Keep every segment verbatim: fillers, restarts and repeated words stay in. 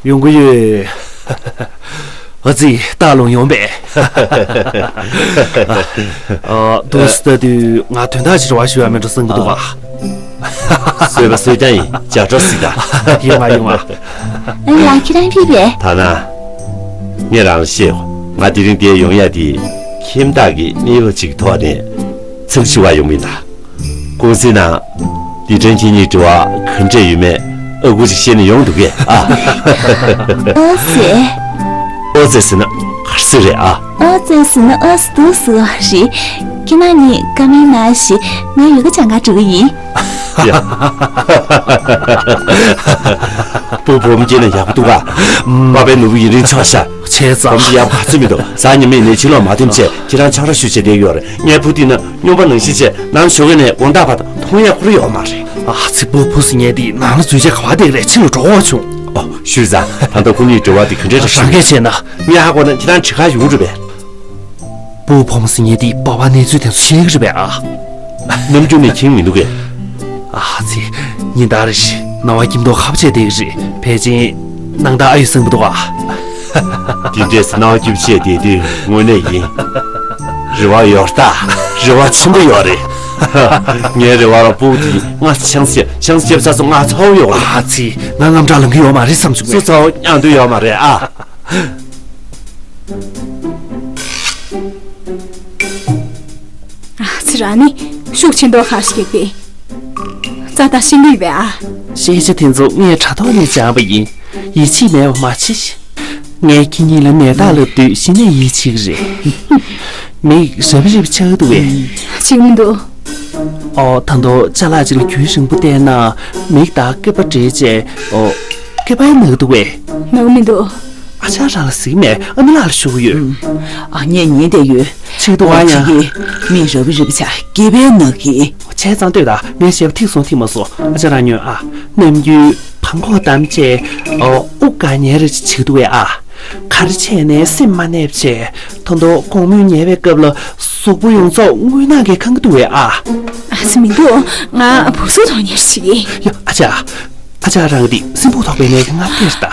ཡོང་གི་ཡོད། ཨ་ཙི། སྟག་ལུང་ཡོང་པས། ཨ། འདུག་སེ་ལྟ་དུས་ང་དོན་དག་ཅིག་རེ་བ་ཞུ་ཡ་མེད་འགྲོ་བསམ་གྱི་འདུག་ཨ། བཟོད་པ་བཟོད་རྒྱུ་ཡིན། ཇ་འདྲ་ཟིག་དང་། ཡོང་ང་ཡོང་ང་། ཨ་ལགས། ཁྱེད་རང་འགྲིག་པས། ཐ་ན། ངས་རང་ལ་བཤད། ང་དེ་རིང་འདིར་ཡོང་ཡ་དེ་ཁྱིམ་བདག་གི་གནས་བབ་ཅིག་གི་ཐོག་ནས་འཚམས་ཞུ་བར་ཡོང་མིན་ལ། ཀུང་སིའི་ནང་། འདི་དྲན་ཁྱེད་གཉིས་འབྲེལ་བ་ག་འདྲས་ཡོད་མེད་ཨ་ཁུ་ཅིག་བཤད་ནས་ཡོང་འདུག་གས། ཨ། ཨོ་ཙེ། ཨོ་ཙེ་ཟེར་ན་ག་རེ་ཟེར་རེད་ཨ། ཨོ་ཙེ་ཟེར་ན་ཨོ་ཙེ་འདུག་ཟེར་བ་རེད། ཁྱེད་རྣམ་གཉིས་བཀའ་མོལ་གནང་ཞིག་ངས་ཡོ་ག་སྦྱང་གར་འགྲོ་གི་ཡིན། ཡ། སྤུ་བོ་མོ་སྐྱེས་ན་ཡག་པོ་འདུག་ག། ཨ། པ་ཕའི་ནོར་བུ་ཡུན་རིང་འཚོ་ཤག་བྱས་ཙང་། བུ་མོ་ཡག་པོ་ག་ཚོད་མི་འདུག་གཟའ་ཉི་མའི་ནས་ཕྱི་ལོགས་མ་ཐོན་ཆེད་ཁྱེད་རང་ཆང་རག་བཞུ་བྱས་བསྡད་ཡོད་རེད། ངའི་བུ་འདི་ན་སྨྱོན་པ་ནང་བཞིན་བྱས་ནམ་ཞོགས་ཀས་ནས་དགོང་དག་བར་དུ་མཐོང་ཡ་ཁོ་རང་ཡོད་མ་རེད། ཨ་ཙི། སྤུ་བོ་ཟེར་མཁན་འདི་ནང་ལ་འཛུལ་བྱས་ག་པར་བསྡད་ཀྱི་རེད། ཕྱི་ལ་འགྲོ་དགོས་བྱུང་། ཨོ། ཞུས་ཙང་། ད་ལྟ་ཁོ་གཉིས་འབྲེལ་བ་འདི་ག་འདྲས་རེད། རང་གིས་བྱས་ན། ངས་ཧ་གོ་ན་ཁྱེད་རང་གྲི་ཁར་ཡོང་འགྲོ་བས། སྤུ་བོ་མོ་ཟེར་མཁན་དེས་པ་ཕར་གནས་ཚུལ་དེ་ཚོ་ཤེས་ཀྱི་རེད་པས་ཨ། ནམ་རྒྱུན་ནས་མཁྱེན་མི་འདུག་གས། ཨ་ཙི། ཉིན་ལྟར་རེ་བཞིན་སྣང་བ་སྐྱིད་མདོག་ཁ་པོ་བྱས་བསྡད་ཀྱི་རེད། ཕལ་ཆེར་སྣང་དག་ཨ་ཡོད་བསམ་གྱི་འདུག་ཨ། དེ་འདྲས་སྣང་བ་སྐྱིད་པོ་བྱས་བསྡད་དུས་དངོས་གནས་ཡིན། རེ་བ་ཡོད་ད། རེ་བ་ཆེན་པོ་ཡོད་རེད། ངའི་རེ་བ་ལ་སྤུ་གུ་དེས་ང་ཆང་ས་ཆང་ས་བརྒྱབ་ཚར་སོང་། ང་ཚ་བོ་ཡོད་རེད། ཨ་ཙི། ང་རྔམ་དྲག་ལངས་ཀྱི་ཡོད་མ་རེད་བསམ་བྱུང་། སུ་ཚ་བོ་མཉམ་དུ་ཡོད་མ་རེད་ཨ། ཨ་ཙི། རང་ནི་ཤུགས་ཆེ་མདོག་ཁ་ཤས་པས། རྩ་དང་ཤིང་ལུས་པས་ཨ། ཤེས་བྱ་དེ་ཚོ་ངས་དྲ་ཐོག་ནས་སྦྱངས་པ་ཡིན། ཡིད་ཆེས་མེད་པ་མ་བྱེད་ཤིག་ངས་ཁྱེད་གཉིས་ལ་ནད་རྟགས་ལབ་དུས་གཞི་ནས་ཡིད་ཆེས་ཀྱི་རེད། མིག་རབ་རིབ་ཆགས་འདུག་བས། བྱེད་མི་འདུག་ཨོ། ད་དུང་ཅ་ལག་ཅིག་ལ་རྒྱུན་རིང་པོ་བལྟས་ན་མིག་དང་སྐེད་པ་འདྲེས་བྱས། ཨོ། སྐེད་པའི་ནག་འདུག་བས། ནག་མི་འདུག་ཨ་ཅག་རང་ལ་གཟིགས་མེད། ཨ་ནི་ལགས་ལ་ཞུ་གི་ཡོད། ཨ། ངས་ཉན་བསྡད་ཡོད། ཆིག་ཏུ་ཨོ། ཨ་ཡ། ཁྱེད་ཀྱིས་མིག་རབ་རིབ་བྱས་སྐེད་པའི་ནག་གི། བྱས་ཙང་ལྟོས་དང་། ངས་བཤད་པ་ཐིག་སོང་ཐིག་མ་སོང་། ཨ་ཅག་རང་ཉོན་ཨ། ནམ་རྒྱུན་བྲང་ཁོག་བསྡམས་བྱས། ཨོ། དབུགས་འགག་ཉལ་རེ་བྱེད་འདུག་བས་ཨ། ག་རེ་བྱས་ནས་སེམས་མ་ནད་བྱས། ད་དུང་དགོང་མོའི་ཉལ་བའི་སྐབས་ལ་གཟུགས་པོ་ཡོངས་རྫོགས་རྔུལ་ནག་གིས་གང་གི་འདུག་བས་ཨ། ཨ་ཙི། མི་འདུག་ང་བུ་གཟུགས་ཐོག་ཉལ་ཞིག་ཡིན། ཡ། ཨ་ཅག་ཨ་ཅག་རང་འདི་སྲིན་འབུ་ཐོགས་པའི་ནད་ཀྱི་རྔམ་སྐྱེས་རེད་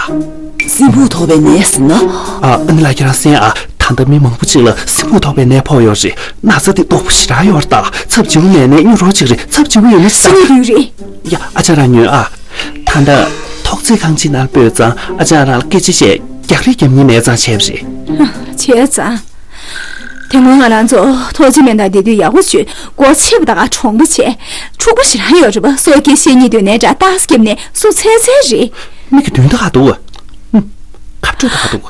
ད། སྲིན་འབུ་ཐོགས་པའི་ནད་ཟེར་ན། ཨ། ཨ་ནི་ལགས། ཁྱེད་རང་གསན་ཨ། ད་ལྟ་མི་མང་པོ་ཅིག་ལ་སྲིན་འབུ་ཐོགས་པའི་ནད་ཕོག་ཡོད་རེད། ན་ཚ་དེ་སྡུག་པོ་ཞེ་དྲག་ཡོད་རེད་ད། ཚབས་ཆེ་བོ་མེད་ནའི་སྨྱོ་རོགས་ཅིག་རེད། ཚབས་ཆེ་བོ་ཡོད་ན་ཅི་ཟེར། སྲིན་འབུ་ཡོད་རེད། ཡ། ཨ་ཅག་རང་ཉོན་ཨ། ད་ལྟ་ཐོག་བརྩེགས་ཁང་ཆེན་ནང་སྤོས་ཙང་ཨ་ཅག་རང་ལ་སྐད་ཆ་བཤད་རྒྱག་རེས་རྒྱབ་མཁན་མེད་ཙང་བྱས་པ་རེད། བྱས་ཙང་། དེ་སྔོན་ང་རང་ཚོ་ཐོག་བརྩེགས་སྨན་ཐང་བསྡད་དུས་ཡག་པོ་བྱོས། སྒོ་ཕྱེ་བ་དང་གྲོངས་པ་བྱས། འཁྲུག་པོ་ཞེ་དྲག་ཡོད་རེད་པ། སོ་སྐྱེ་བཤད་སྙིང་འདོད་ནའི་འདྲ་རྟགས་བརྒྱབ་ནས་སོ་འཚོལ་འཚོལ་རེད། མིག་གི་མདུན་དུ་ག་འདུག་ཁ་སྤྲོད་དུ་ག་འདུག་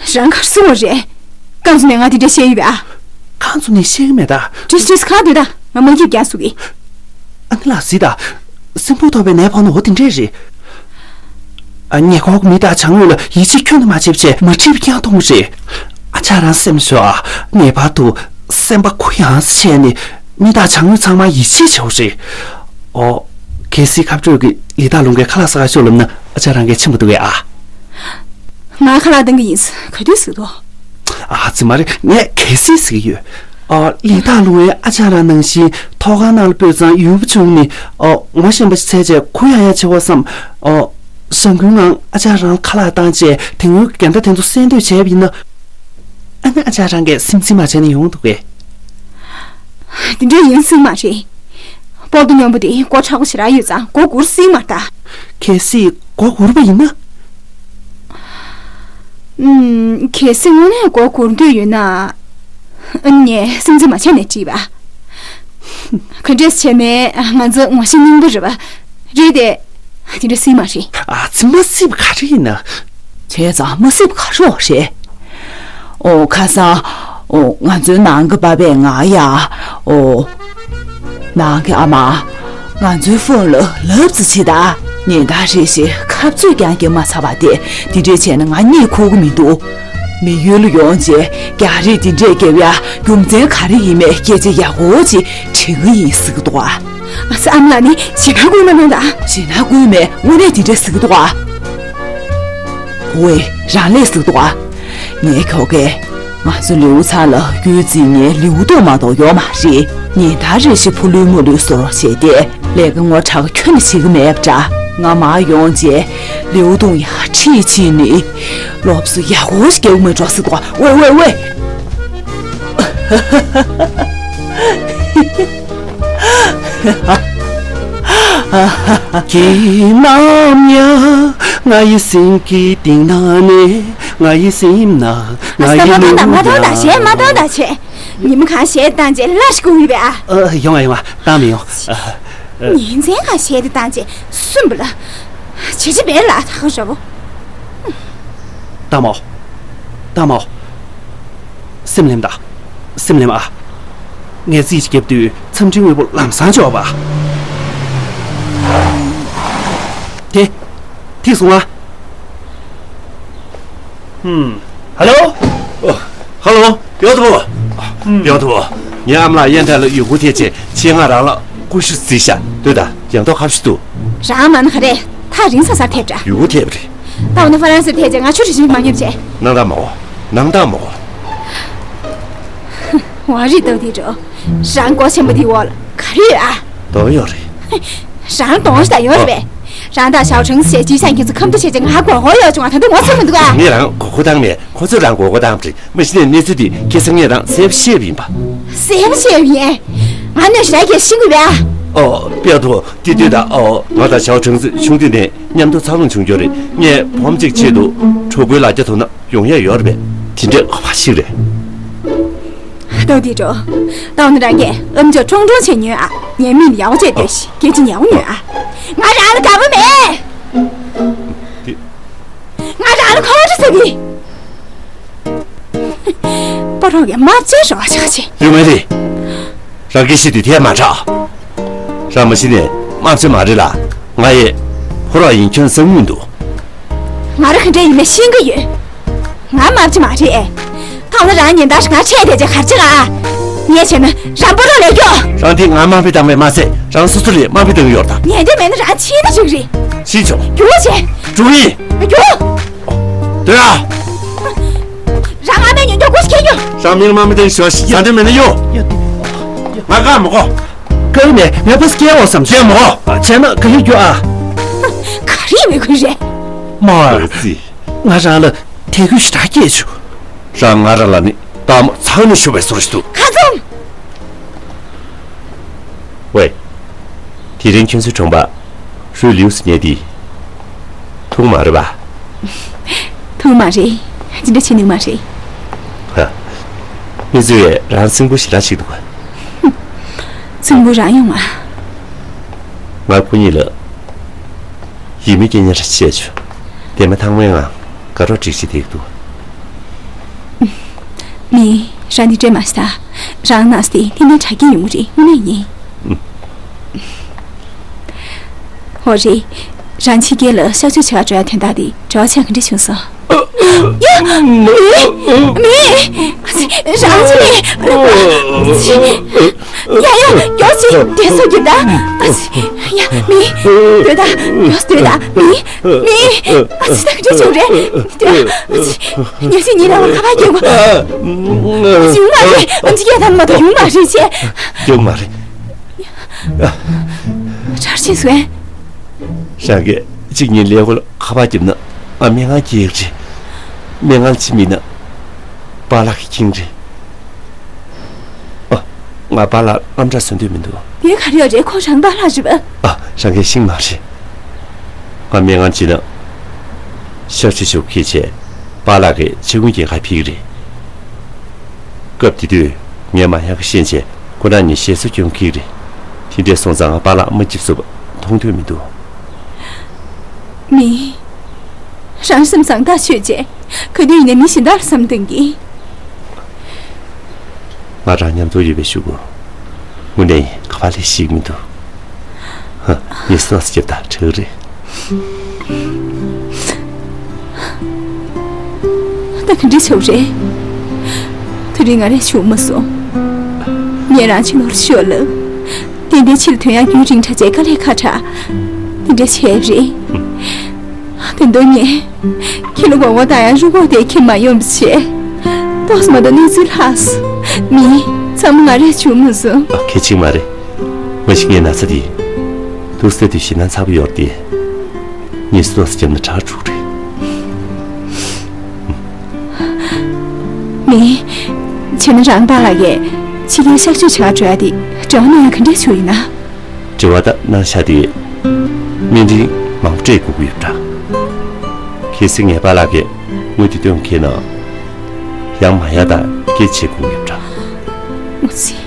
རང་གར་སོང་བ་རེད། རྐང་བཙུགས་ནས་ང་དེ་འདྲ་བཤད་ཡོད་པས་ཨ། རྐང་བཙུགས་ནས་བཤད་ཀྱི་མེད་ད། དྲིས་དྲིས་ག་འདུག་ད། ང་མ་སྐྱིད་རྒྱག་སུ་གི། ཨ་ནི་ལགས་གཟིགས་དང་། སྲིན་འབུ་ཐོགས་པའི་ནད་ཕོག་ན་འོ་དེ་འདྲས་རེད། ཨ། ཉེ་འཁོར་གྱི་མི་དང་བྱ་དངོས་ལ་ཡིད་ཆེས་ཁྱོན་ནས་མ་བྱེད་པ་བྱས་མ་འགྲིག་པ་རྐྱང་མཐོང་གི་རེད། ཨ་ཅག་རང་སེམས་ཤོར་ཨ། ངེས་པར་དུ་སེམས་པ་གུ་ཡངས་སུ་བྱས་ནས་མི་དང་བྱ་དངོས་ཚང་མར་ཡིད་ཆེས་བྱེད་དགོས་རེད། ཨོ། གལ་སྲིད་ཁ་སྤྲོད་ཀྱི་ལི་ཐང་ལུང་གིས་ཁ་ལག་ཟ་གར་ཤོག་ལབ་ན་ཨ་ཅག་རང་གིས་ཕྱིན་པ་འདུག་གས་ཨ། ང་ཁ་ལག་གཏོང་གི་ཡིན། ག་དུས་ཟེར་དོ། ཨ་ཙི། མ་རེད། ངས་གལ་སྲིད་ཟེར་གྱི་ཡོད། ཨ། ལི་ཐང་ལུང་ཨེ་ཨ་ཅག་རང་ནང་བཞིན་ཐོག་ཁང་ནང་ལ་སྤོས་ཙང་ཡུལ་པོ་བྱུང་ནས། ཨ། ངོ་ཤེས་པ་ཞིག་འཚོལ་བྱས་གུ་ཡངས་ཡངས་བྱེད་དགོས་བསམ། ཨ། གཞན་དགུའི་ངང་ཨ་ཅག་རང་ལ་ཁ་ལག་བཏང་བྱས་དེ་སྔོན་གྱི་འགལ་ཟླ་དེ་ཚོ་སེལ་འདོད་བྱས་པ་ཡིན་ན། ཨ་ནི་ཨ་ཅག་རང་གིས་སེམས་ཅན་མ་བྱས་ནས་ཡོང་འདུག་གས། དེ་འདྲ་ཡིན་སྲིད་མ་རེད། སྤོག་ཏོ་སྨྱོན་པོ་དེ་མགོ་མཁྲེགས་པོ་ཞེ་དྲག་ཡོད་ཙང་མགོ་སྒུར་སྲིད་མ་རེད་ད། གལ་སྲིད་མགོ་སྒུར་བ་ཡིན་ན། ཨུམ། གལ་སྲིད་དངོས་གནས་མགོ་སྒུར་འདོད་ཡོད་ན། ཨ་ནི་ངས་སེམས་ཅན་མ་བྱས་ནས་དྲིས་པ། ག་འདྲས་བྱས་ནའི་ང་ཚོ་ངོ་ཤེས་རྙིང་པ་རེད་པ། རེད་དེ། དེ་འདྲ་སྲིད་མ་རེད། ཨ་ཙི། མ་སྲིད་པ་ག་རེ་ཡིན་ན། བྱས་ཙང་མ་སྲིད་པ་ག་རེ་རེད། ཨོ། ཁ་སང་། ཨོ། ང་ཚོའི་ནང་གི་པ་ཕས་ང་ཡ། ཨོ། ནང་གི་ཨ་མ། ང་ཚོའི་ཧྥུང་ལ་ལབ་ཙམ་བྱེད་དང་། ཉིན་ལྟར་རེ་བཞིན་ཁ་རྩོད་རྐྱང་རྐྱང་མ་ཚར་བ་དེ། དེ་འདྲས་བྱས་ན་ང་གཉིད་ཁུག་གི་མི་འདུག་མི་ཡུལ་ལ་ཡོང་རྗེས་རྒྱག་རེས་དེ་འདྲས་བརྒྱབ་ཡ་རྒྱུ་མཚན་ག་རེ་ཡིན་མིན་སྐད་ཆ་ཡག་པོ་ཅིག་དྲི་གི་ཡིན་ཟེར་གི་འདུག་ཨ། ཨ་ཙི། ཨ་མ་ལགས་ནི་ཞེད་སྣང་སྐུལ་མ་གནང་དང་། ཞེད་སྣང་སྐུལ་མེད། དངོས་གནས་དེ་འདྲས་ཟེར་གི་འདུག་ཨ། ཝེ། རང་ལས་ཟེར་གི་འདུག་ཨ། ངའི་ཁྱོ་གས། ང་ཚོ་ལེའུ་ཚང་ལ་རྒྱུད་འཛིན་མཁན་ལེའུ་ཏོག་མ་གཏོགས་ཡོད་མ་རེད། ཉིན་ལྟར་རེ་བཞིན་ཕོ་ལུས་མོ་ལུས་བཟོ་རོགས་བྱས་ཏེ། ལས་ཀ་ངོ་ཚ་ཁྱོན་ནས་བྱེད་ཀྱི་མེད་པ་འདྲ། ང་མར་ཡོང་རྗེས། ལེའུ་ཏུང་ཡང་ཁྲིད་ཕྱིན་ནས་སློབ་གསོ་ཡག་པོ་ཞིག་རྒྱག་མི་འགྲོ་སྲིད་དོ། ཝེ་ཝེ་ཝེ། ཁྱེད་རྣམས་ཡང་ང་ཡི་སེམས་ཀྱི་གཏིང་ན་ནས། ང་ཡི་སེམས་ན་ང་ཡི་ལུས་ན། མ་གཏོང་དང་བྱས། མ་གཏོང་དང་བྱས། ཉིན་མོ་གང་གཞས་བཏང་རྗེས་ལ་ཞིག་སྐུ་ཡོད་པས་ཨ། ཨ། ཡོང་ང་ཡོང་ང་། བཏང་མི་ཡོང་། ཨ། ཨ། ཉིན་མཚན་གང་གཞས་དེ་བཏང་རྗེས་སུན་པ་ལ། བྱེད་ཅི་བས་ལ་ད་ག་ཞོ་བོ། བཏང་མོ། བཏང་མོ། སེམས་ལེམ་ད། སེམས་ལེམ་ཨ། ངས་རྩིས་ཀྱི་རྒྱབ་དུས་མཚམས་སྤྲིན་དབུལ་པོ་ལམ་སང་འབྱོར་བ། དེ། ཐིག་སོང་ཨ། ཧུམ། ཧ་ལོ། ཨོ། ཧ་ལོ། ཡོད་དོ། ཧུམ། ཡོད་དོ། ངའི་ཨ་མ་ལགས་ཡན་ཐལ་ལ་ཡུ་གུ་ཐེ་ཆེ་ཆེ་ང་རང་ལ་ཀུ་ཤུ་རྩིས་ཤ་ལྟོས་ད། ཡང་ཐོག་ཁ་བཤུ་ཏུ། རང་མ་ན་ཁ་རེ་ཐག་རིང་ས་སར་ཐེབས་འདྲ། ཡུ་གུ་ཐེབས་རེད། ད་འོ་ན་ཧྥ་རན་སིར་ཐེབས་ཅེ་ང་ཆུ་རི་ཞིང་མ་ཉོབ་ཅེ། ནང་ད་མོ། ནང་ད་མོ། ཝ་རི་ཏོ་དི་འགྲོ། རང་སྒོ་ཆེན་པོ་དེའི་འོག་ལ་ག་རེ་ཡོད་ཨ། དོན་ཡོད་རེད། རང་གདོང་ཞིག་ད་ཡོད་རེད་པས། རང་དང་ཞའོ་ཁྲེང་ཞེས་ཅི་ཤང་ཁྱེད་ཚོ་ཁམས་དུ་བྱས་ཅེ་ང་མགོ་སྐོར་ཡོད་བྱུང་བ་ད་དུང་ངོ་ཚ་མི་འདུག་ཨ། ངས་རང་མགོ་སྐོར་བཏང་མེད། ཁོ་ཚོས་རང་མགོ་སྐོར་བཏང་རེད། མ་གཞི་ནས་གནས་ཚུལ་འདི་ཁ་སང་ངས་རང་གསལ་པོ་བཤད་པ་ཡིན་པ། གསལ་པོ་བཤད་པ་ཡིན། ང་གནོད་ཞེ་དྲག་གིས་ཤི་དགོས་པས་ཨ། ཨོ། དཔལ་ཏོ། དེ་དུས་ད་ཨོ། ང་དང་ཞའོ་ཁྲེང་ཚོས་ཆུང་དུས་ནས་མཉམ་དུ་འཚར་ལོངས་བྱུང་ཡོད་རེད། ངས་བུ་མོ་གཅིག་ཆེད་དུ་གྲོགས་པོའི་ལ་རྒྱ་ཐོབ་ན་ཡོང་ཡ་ཡོད་རེད་པས། དེ་འདྲའི་ཁོ་པ་ཞིག་རེད། ཏོ་དི་འགྲོ། ཏོ་ནི་རང་གིས་ཨམ་ཅོག་ཁྲུང་ཁྲུང་བྱས་ཉོན་ཨ། ངའི་མིང་ལ་ཡག་པོ་བྱས་ལྟོས་ཤིག་སྐད་ཆ་ཉན་ཉོན་ཨ། ང་རང་ལ་དགའ་པོ་མེད། དེ། ང་རང་ལ་ཁོང་ཁྲོ་ཟ་གི། པོ་རོག་གི་དམར་ཆེན་རོགས་ཆག་ཆེ། ཡོད་མ་རེད། རང་གིས་ཤི་དུས་དེ་མ་ཁྲག་རང་མ་ཤི་ནས་དམར་ཆེན་མ་རེད་ལ། ང་ཡི་ཕོ་རོག་ཡིན་ཁྱོད་བསམ་མི་འདུག་ང་རང་ག་འདྲ་ཡིན་མིན་ཤེས་ཀྱི་ཡོད། ང་དམར་ཆེན་མ་རེད། ད་ང་རང་ཉིན་ལྟར་ང་ཁྲལ་དེ་ཅིག་གར་ཅིག་ཨ། ངས་བྱས་ན་རང་པོ་རོག་ལས་རྒྱོ། རང་དེ་ང་དམར་པོ་བཏང་བས་མ་ཚད་རང་སོ་སོ་ལས་དམར་པོ་བཏང་ཡོད་ད། ཉན་འདོད་མེད་ན་རང་ཕྱིན་ན་འགྲིག་རེད། ཕྱིན་ཆོག་རྒྱུ་བྱེད། འགྲོ་ཡིན། རྒྱུ། དོན་ཨ། རང་ཨ་མའི་ཉོན་རྒྱུ་སྒོ་ཞིག་ཁྱེར་རྒྱུ། རང་མིང་དམར་པོ་བཏང་ཞོ་ཞིག་ཡང་འདོད་མེད་ན་ཡོ། ང་ཀ་མོ་གོ། ཀ་ནས་ངས་ཕ་སྐྱེ་འོ་བསམ་སྐྱེ་མོ་གོ། བྱས་ན་ག་ཡི་རྒྱུ་ཨ། ག་རེ་ཡིན་པའི་ཁུལ་རེད། མ་རྩི། ང་རང་ལ་དད་གུས་ཞེ་དྲག་སྐྱེས་བྱུང་། རང་ང་རང་ལ་ནི་ལྟད་མོ་ཚང་ནས་ཤོར་བའི་བཟོ་འདྲ་ཞིག་འདུག་ཁ་ཚུམ། ཝེ། དེ་རིང་ཁྱོད་ཚོའི་གྲོང་པ་ཧྲུའུ་ལིའུ་སུ་ཉལ་དེ། ཐུག་མ་རེད་པ། ཐུག་མ་རེད། ཅི་འདྲ་བྱེད་ནུས་མ་རེད། ཧ། མི་ཚོས་རང་སེམས་ཁུར་ཞེ་དྲག་ཞིག་འདུག་ག་སེམས་ཁུར་རང་ཡོང་ང་། ང་ཁོ་གཉིས་ལ་ཡིད་མི་སྐྱོ་ཉེར་བཤད་བྱུང་། དེ་མ་ཐང་མའི་ངང་དགའ་རོགས་སྒྲིག་གཞི་དེ་འདུག་མི། རང་འདི་སྤྲད་མ་ཤི་ད། རང་ན་སྟེ་ཏན་ཏན་དྲག་གི་ཡོང་གི་རེད་དངོས་གནས་ཡིན། ཨུ། འོ་རེད། རང་ཕྱི་རྒྱལ་ལ་གཤག་བཅོས་བྱེད་ག་འགྲོ་ཡ་དོན་དག་དེ་གྲོགས་ཆག་གི་འདྲ་བྱུང་སོང་། ཡ། མི། མི། རང་ཕྱི་མི། ཡ་ཡ་མགྱོགས་ཅིག་བསྡད་སོ་གྱིས་ད། ཡ་མི། སྡོད་ད། མགྱོགས་སྡོད་ད། མི། མི། ཨ་ཙི་ད་ག་འདྲ་བྱུང་རེད། སྡོད། ཨ་ཙི། ཉལ་སྲིད་ཉིན་རང་ལ་ཁ་པར་སྐྱོན་དགོས། ཨ་ཙི་ཡོང་མ་རེད། ཨ་ཙི་སྐད་ཐང་མ་གཏོགས་ཡོང་མ་རེད་ཅེས། ཡོང་མ་རེད། གྲར་ཕྱིན་སོང་ངས། རང་གིས་གཅིག་ཉིན་ལས་ཁུར་ཁ་པར་བརྒྱབ་ན་ང་སྨན་ཁང་སྐྱེལ་གྱི་རེད། སྨན་ཁང་ཕྱིན་མིན་ན་པཱ་ལགས་ཀྱིས་འཁྱེར་རེད། ཨ། ང་པཱ་ལགས་དངངས་སྐྲག་བཟོ་འདོད་མི་འདུག་དེ་ག་རེ་ཡོད་རེད། ཁོང་རང་པཱ་ལགས་རེད་པ། ཨ། རང་གིས་ཤེས་མ་རེད། ང་སྨན་ཁང་ཕྱིན་ན་གཤག་བཅོས་ཞུ་གི་བྱས་པཱ་ལགས་ཀྱིས་ཕྱི་དངུལ་རྒྱལ་ཁ་ཕུལ་གྱི་རེད། སྐབས་དེ་དུས་ངས་མ་ཡག་གི་ཤེས་བྱས་ཁོ་རང་གཉིས་ཞེ་སོ་སྐྱོན་གྱི་རེད། དེ་འདྲས་སོང་ཙང་ང་པཱ་ལགས་མ་འཇིབས་སུ་མཐོང་འདོད་མི་འདུག་མི། རང་སེམས་བཟང་ཐག་ཆོད་བྱས། ག་དུས་ཡིན་ནའི་མི་གཞན་དག་ལ་བསམ་གཏོང་གི། ང་རང་མཉམ་དུ་ཡོད་པའི་གཞུག་གུ་དངོས་གནས་ཁ་པར་ལས་ཞིག་མི་འདུག་ཧ། ངས་སོ་སོ་སྐྱབས་དང་ཁྲག་རེད། ད་ག་འདྲ་བྱུང་རེད། དེ་རིང་ང་རང་བྱུང་མ་སོང་། ངས་རང་ཕྱི་ལོགས་ཤོག་ལབ། ཏན་ཏན་ཕྱིར་ཐོན་ཡག་རྒྱུན་རིང་དྲགས་བྱས་དཀའ་ལས་ཁག་དྲགས། དེ་འདྲ་བྱས་རེད། དོན་དུ་ངས་ཁྱེད་ལ་མགོ་སྐོར་བཏང་ཡང་རུ་ཁོག་དེ་ཁྱེར་མ་ཡོང་བ་བྱས། ཏོག་ཙམ་མ་གཏོགས་གནས་ཚུལ་ལྷག་སོང་། མི། ཚང་མ་ང་རང་བྱུང་མ་སོང་། ཨ། གལ་ཆེན་མ་རེད། མ་གཞི་ངའི་ན་ཚ་དེ། འདུག་སེ་དུས་ཞེད་སྣང་ཚ་པོ་ཡོད་རེད་དེ། ངེས་སུ་ཏོག་ཙམ་བརྒྱབ་ན་དྲག་འགྲོ་གི་རེད། མིན། བྱས་ན་རང་པཱ་ལགས་ཀྱིས་ཕྱི་རྒྱལ་གཤག་བཅོས་བྱེད་ག་འགྲོ་ཡ་དེ་འབྲེལ་བ་གནང་ཡ་ག་འདྲས་བྱུང་ཡོད་ན། འབྲེལ་བ་ད་གནང་ཤག་དེ། སྨན་རིན་མང་པོ་སྤྲད་དགོས་ཀྱི་ཡོད་པ་འདྲ། གལ་སྲིད་ངའི་པཱ་ལགས་ཀྱིས་དངུལ་དེ་སྟོན་མཁན་ན། ཡང་མ་ཡ་དང་སྐད་ཆ་བྱེད་དགོས་ཀྱི་ཡོད་པ་འདྲ། མོ་ཙི།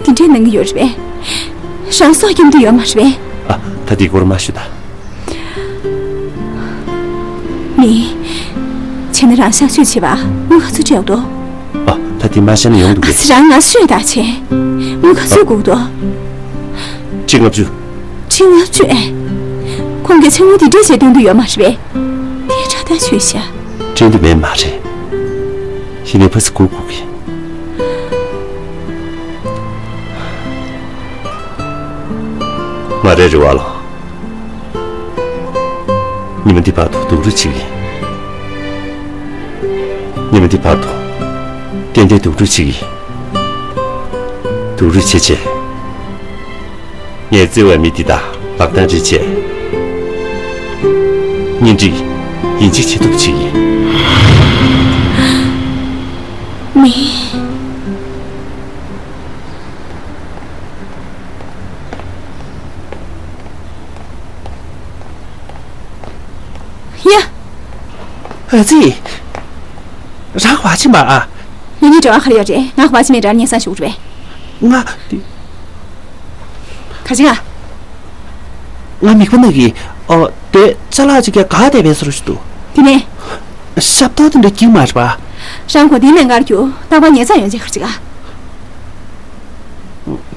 དེ་འདྲས་གནང་གི་ཡོད་རེད་པས། རང་སྲོག་སྐྱོབ་འདོད་ཡོད་མ་རེད་པས། ཨ། ད་དེའི་སྐོར་མ་ཞུ་ད། མིན། བྱས་ན་རང་གཤག་བཅོས་བྱེད་པ་དངུལ་ག་ཚོད་སྤྲད་འདུག་ཨ། ད་དེ་མ་བཤད་ན་ཡོང་འདུག་གས། ཨ་ཙི། རང་ང་ཤོད་ད་བྱས། དངུལ་ག་ཚོད་དགོས་འདུག་ཁྲི་ལྔ་བཅུ། ཁྲི་ལྔ་བཅུ་ཨེ། ཁོང་གིས་ཕྱག་དངུལ་དེ་འདྲས་བྱས་སྟོན་འདོད་ཡོད་མ་རེད་པས། དེ་དྲག་ཐག་ཆོད་ཤག་སྤྲད་འདོད་མེད་མ་རེད། ཡིན་ནའི་ཕ་སི་སྒུག་དགོས་གི། ང་རའི་རེ་བ་ལ། ཉི་མ་འདི་བར་དུ་སྡུག་རུས་བྱེད་ཀྱི་ཡིན། ཉི་མ་འདི་བར་དུ་ཏན་ཏན་སྡུག་རུས་བྱེད་ཀྱི་ཡིན། སྡུག་རུས་བྱེད་བྱས། ངས་བརྩེ་བའི་མི་འདི་དང་ལག་གདང་སྦྲེལ་བྱས། གཉེན་སྒྲིག་ཡིན་གཅིག་བྱེད་ཐུབ་བྱེད་ཀྱི་ཡིན། མིན། ཡ། ཨ་ཙི། རང་བ་ཕྱིན་པ་ཨ། ངེད་གཉིས་འབྲེལ་བ་ག་རེ་ཡོད་རེད། ང་བ་ཕྱིན་མེད་རང་ཉེ་སང་ཞུགས་རེད། ང་དེ། ག་ཅི་ང་། ང་མིག་པ་ནག་གི། ཨོ། དེ་ཅ་ལག་ཅིག་ག་ག་བསྡད་པའི་བཟོ་འདྲ་ཞིག་འདུག་དེ་ནས། ཤ་སྟག་དེ་འདྲ་སྐྱིད་མ་རེད་པ། རང་གོ་དེ་མེད་མཁན་རྒྱུ་རྟག་པར་ཉེ་ཚང་ཡོང་ཆེད་ག་རེ་བྱེད་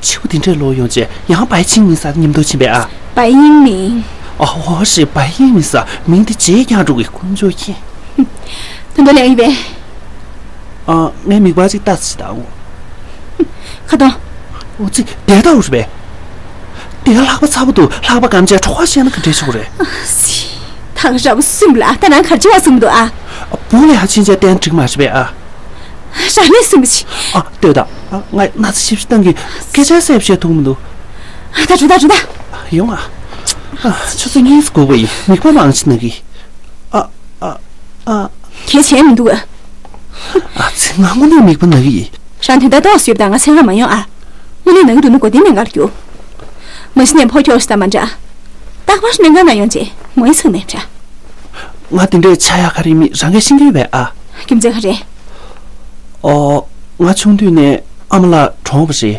ག་ཕྱི་པོ་དེ་འདྲས་ལོག་ཡོང་རྗེས་ཡང་བའི་ཆིང་མིན་ས་མཉམ་དུ་ཕྱིན་པས་ཨ། བའི་ཡིང་མིན། ཨ་ཧོ་ཧྲི། བའི་ཡིང་མིན་ས་མིང་དེ་རྗེས་ཀྱང་འགྲོ་གི་དཀོན་མཆོག་མཁྱེན། ད་དུང་ལེགས་ཡིན་པས། ཨ། ངས་མིད་པ་ཅིག་ལྟ་ཅི་ད་འོ། ཁ་ཏོང་། འོ་ཙི་དེ་ལྟ་བུ་རེད་པས། དེ་ལྷགས་པ་ཚ་པོ་འདུག་ལྷགས་པ་སྐམ་བྱས་གྲོགས་པོ་བཤད་ན་ག་འདྲས་ཆོག་རེད། ཨ་ཙི། ད་ག་ར་བ་སུན་པ་ལ་ད་ནང་གར་ཅི་བ་སུན་པ་འདུག་ཨ། བུ་ལ་ཡང་ཕྱིན་ཆད་བསྟན་འགྲིག་མ་རེད་པས་ཨ། རང་ནས་སུན་པ་ཅི། ཨ་ལྟོས་ད། ཨ་ང་ན་ཚ་ཞིབ་ཞིབ་བཏང་གི་སྐད་ཆ་གསལ་བཤད་ཐུབ་མི་འདུག་ཨ་ད་འགྲོ་ད་འགྲོ་ད། ཡོང་ཨ། ཨ་ཆུ་ཚོད་གཉིས་སུ་སྒུག་པ་ཡིན། མིག་པ་མང་ཆེ་ན་གི། ཨ་ཨ་ཨ། གལ་ཆེན་མི་འདུག་ཨ། ཨ་ཙི་ང་དངོས་གནས་མིག་པ་ན་གི་ཡིན། རང་དོན་དག་ཏོག་ཙམ་ཡོད་པ་དང་ང་མཚན་གང་མ་ཡོང་ཨ། དངོས་གནས་ན་གི་འདུག་ན་གོ་དེ་མེད་གར་རྒྱུག་མ་གཞི་ནས་ཕོ་ཁྱོག་ཞིག་དང་མ་འདྲ། རྟག་པར་སྨན་ཁང་ནང་ཡོང་རྗེས་ངོ་ཡི་ཚང་མེད་འདྲ། ང་དེ་འདྲའི་ཆགས་ཡག་ག་རེ་མིན་རང་གིས་ཤེས་ཀྱི་ཡོད་པས་ཨ། རྒྱུ་མཚན་ག་རེ། ཨོ། ང་ཆུང་དུས་ནས་ཨ་མ་ལགས་གྲོངས་པ་རེད།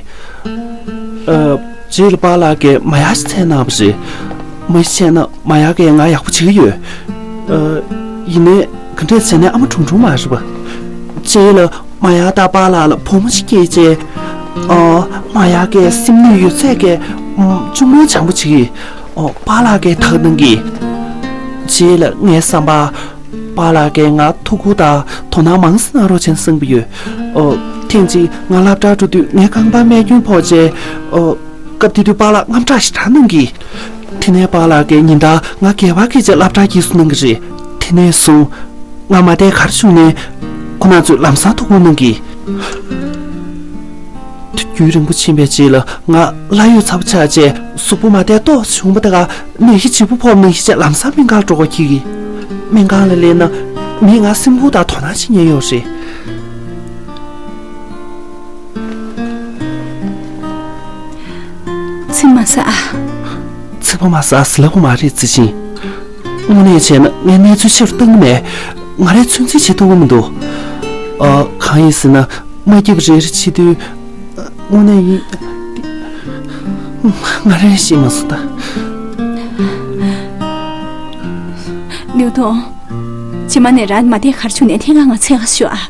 ཨ། རྗེས་ལ་པཱ་ལགས་ཀྱིས་མ་ཡག་ཞིག་འཚོལ་གནང་བ་རེད། མ་གཞི་བྱས་ན་མ་ཡག་གིས་ང་ཡག་པོ་བྱེད་ཀྱི་ཡོད། ཨ། ཡིན་ནའི་ག་འདྲས་བྱས་ནས་ཨ་མ་གྲོངས་གྲོངས་མ་རེད་པ། རྗེས་ལ་མ་ཡག་དང་པཱ་ལགས་ལ་བུ་མོ་ཞིག་སྐྱེས་རྗེས། ཨ། མ་ཡག་གིས་སེམས་ནུས་ཡོད་ཚད་ཀྱིས་ཨམ་གཅུང་མོ་བྱམས་པོ་བྱེད་ཀྱི། ཨོ། པཱ་ལགས་ཀྱིས་དག་གནང་གི། རྗེས་ལ་ངའི་བསམ་པར། པཱ་ལགས་ཀྱིས་ང་ཐུགས་ཁུར་དང་དོ་སྣང་མང་ཙམ་གནང་རོགས་བྱས་ན་བསམ་གྱི་ཡོད། ཨོ། ཐེངས་གཅིག་ང་སློབ་གྲྭར་འགྲོ་དུས་ངའི་རྐང་པར་རྨས་སྐྱོན་ཕོག་རྗེས། ཨོ། སྐབས་དེ་དུས་པཱ་ལགས་དངངས་སྐྲག་ཞེ་དྲག་གནང་གི། དེ་ནས་པཱ་ལགས་ཀྱིས་ཉིན་ལྟར་ང་སྒལ་པར་འཁྱེར་བྱས་སློབ་གྲྭར་འཁྱེར་སོང་གནང་གི་རེད། དེ་ནས་བཟུང་ང་མ་བསྡད་གར་བཞུགས་ནས་ཁོ་རང་ཚོས་ལམ་སང་ཐུགས་ཁུར་གནང་གི། རྒྱུན་རིང་པོ་ཕྱིན་པའི་རྗེས་ལ་ང་ལྷ་གཡོས་ཚ་པོ་ཆགས་རྗེས་གཟུགས་པོ་མ་བདེ་ཏོག་ཙམ་བྱུང་བ་དང་ནད་གཞི་ལྗིད་པོ་ཕོག་པ་ནང་བཞིན་བྱས་ལམ་སང་སྨན་ཁང་འགྲོ་དགོས་འཁེལ་གི། སྨན་ཁང་ལ་སླེབས་ན་མིས་ང་སེམས་ཁུར་དང་དོ་སྣང་བྱེད་མཁན་ཡོད་རེད། ཚིག་མ་ཟ་ཨ། ཚིག་པ་མ་ཟ་ཟེར་ལབ་ཀྱི་མ་རེད་ཙི་ཅིན། དངོས་གནས་བྱས་ན་ངས་གནས་ཚུལ་ཕྱིར་བཏང་གི་མེད། ང་རས་ཚོད་འཛིན་བྱེད་ཐུབ་ཀྱི་མི་འདུག་ཨ། གང་ཡིན་ཟེར་ན། མ་སྐྱིད་པ་རེ་རེ་བྱེད་དུས། དངོས་གནས་ཡིན། ང་རང་ཤེས་མ་སོང་ད། ལིའུ་ཏུང་། རྗེས་མ་ནས་རང་མ་བསྡད་གར་བྱུང་ནས་ཐེངས་ཁ་ང་འཚོལ་ག་ཤོག་ཨ།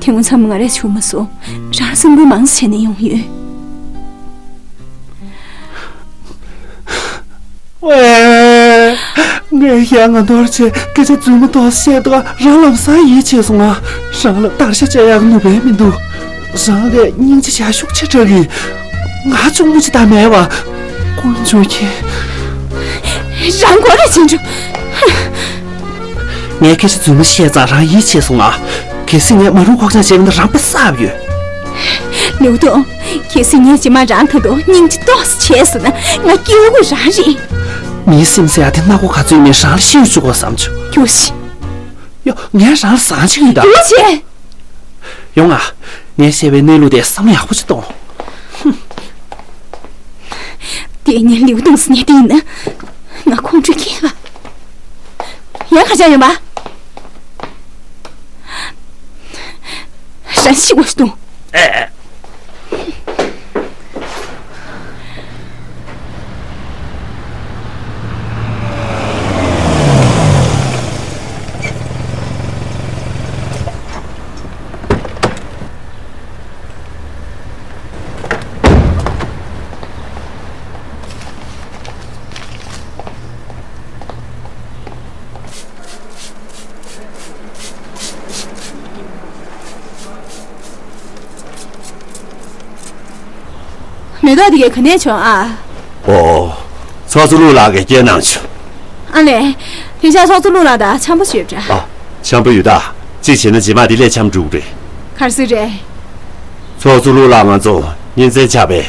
དེ་སྔོན་ཚང་མ་ང་རས་བྱུང་མ་སོང་། རང་སེམས་ཁུར་མང་ཙམ་བྱས་ནས་ཡོང་ཡོད། ཝེ། ངས་ཡང་ང་ནོར་བྱས་སྐད་ཆ་རྫུན་མ་ཏོག་ཙམ་བཤད་འདུག་རང་ལམ་སང་ཡིད་ཆེས་སོང་ང་། རང་ལ་བརྡར་ཤ་བཅད་ཡག་ནུས་པ་མི་འདུག་རང་ལས་སྙིང་རྗེ་ཡ་ཤུགས་ཆེ་དྲགས་ཀྱི། ང་གཅུང་མོ་ཅིག་ད་མེད་པ། དཀོན་མཆོག་མཁྱེན། རང་མགོ་རེ་ཆེན་འགྲོ། ངས་སྐད་ཆ་རྫུན་མ་བཤད་ཙང་རང་ཡིད་ཆེས་སོང་ང་། གལ་སྲིད་ངས་མ་རུང་ཁོག་ཅང་བྱས་པ་ན་རང་དཔེ་བསགས་ཡོད། ལིའུ་ཏུང་། གལ་སྲིད་ངས་རྗེས་མ་རང་ད་དུང་སྙིང་རྗེ་ཏོག་ཙམ་བྱས་སོང་ན་ང་སྐྱོ་དགོས་རང་རེད། ངའི་སེམས་ཟེར་ཡ་དེ་སྣ་སྒོ་ག་ཚོད་ཡིན་མིན་རང་ལ་ཤེས་ཡོད་ཆོག་གོ་བསམ་བྱུང་། ཁྱོད་ཤི། ཡོ། ངས་རང་ལ་བཟང་ཆེ་ཡིན་ད། ཁྱོད་ཤི། ཡོང་ང་། ངས་བཤད་པའི་གནས་ལུགས་དེ་བསམ་བློ་ཡག་པོ་ཅིག་གཏོང་། དེ་ཉིན་ལིའུ་ཏུང་སི་ནས་དེ་ཡིན་ན། ང་ཁོང་ཁྲོས་ཁེལ་ལ། ཡང་ཁ་ཆག་ཡོང་པ། ཧྲན་ཤི་ཝ་ཤི་ཏུང་། ཨེ། མེ་ཏོག་དེ་གས་ག་ནས་བྱུང་ཨ། ཨོ། ཚོགས་གཙོ་ལུའུ་ལགས་ཀྱིས་སྐྱེལ་གནང་བྱུང་། ཨ་ལས། དེང་སང་ཚོགས་གཙོ་ལུའུ་ལགས་དང་འཆམ་པོ་ཡོད་པ་འདྲ། ཨ། འཆམ་པོ་ཡོད་ད། གཅིག་བྱས་ན་རྗེས་མ་དེ་ལས་འཆམ་འགྲོ་གི་རེད། ག་རེ་ཟེར་རེད། ཚོགས་གཙོ་ལུའུ་ལགས་ང་ཚོ་གཉེན་ཚན་ཆགས་པའི་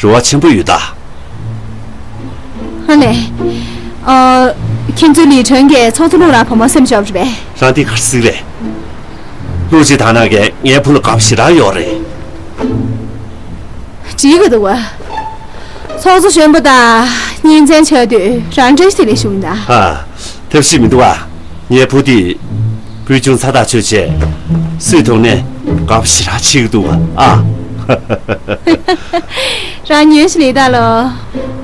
རེ་བ་ཆེན་པོ་ཡོད་ད། ཨ་ལས། ཨ། ཁྱེད་ཚོའི་ལི་ཁྲོན་གྱིས་ཚོགས་གཙོ་ལུའུ་ལགས་བུ་མོ་སེམས་ཤོར་བ་རེད་པས། རང་དེ་ག་རེ་ཟེར་གི་རེད། ལུའུ་ཅི་ཐང་ནག་གིས་ངའི་བུ་ལ་དགའ་པོ་ཞེ་དྲག་ཡོད་རེད། བྱེད་ཀྱི་འདུག་བ། ཚོགས་གཙོ་གཞོན་པ་དང་གཉེན་ཚན་ཆགས་དུས་རང་འདྲ་ཞིག་དེ་ལས་བྱུང་ཡིན་ད། ཧ། ཐབས་ཤེས་མི་འདུག་ཨ། ངའི་བུ་དེ་ཕུལ་བྱུང་ཚ་ཐག་ཆོད་བྱས། སུས་མཐོང་ནའི་དགའ་པོ་ཞེ་དྲག་བྱེད་ཀྱི་འདུག་ཨ། རང་ཉོན་ཞིག་ལས་ད་ལོ།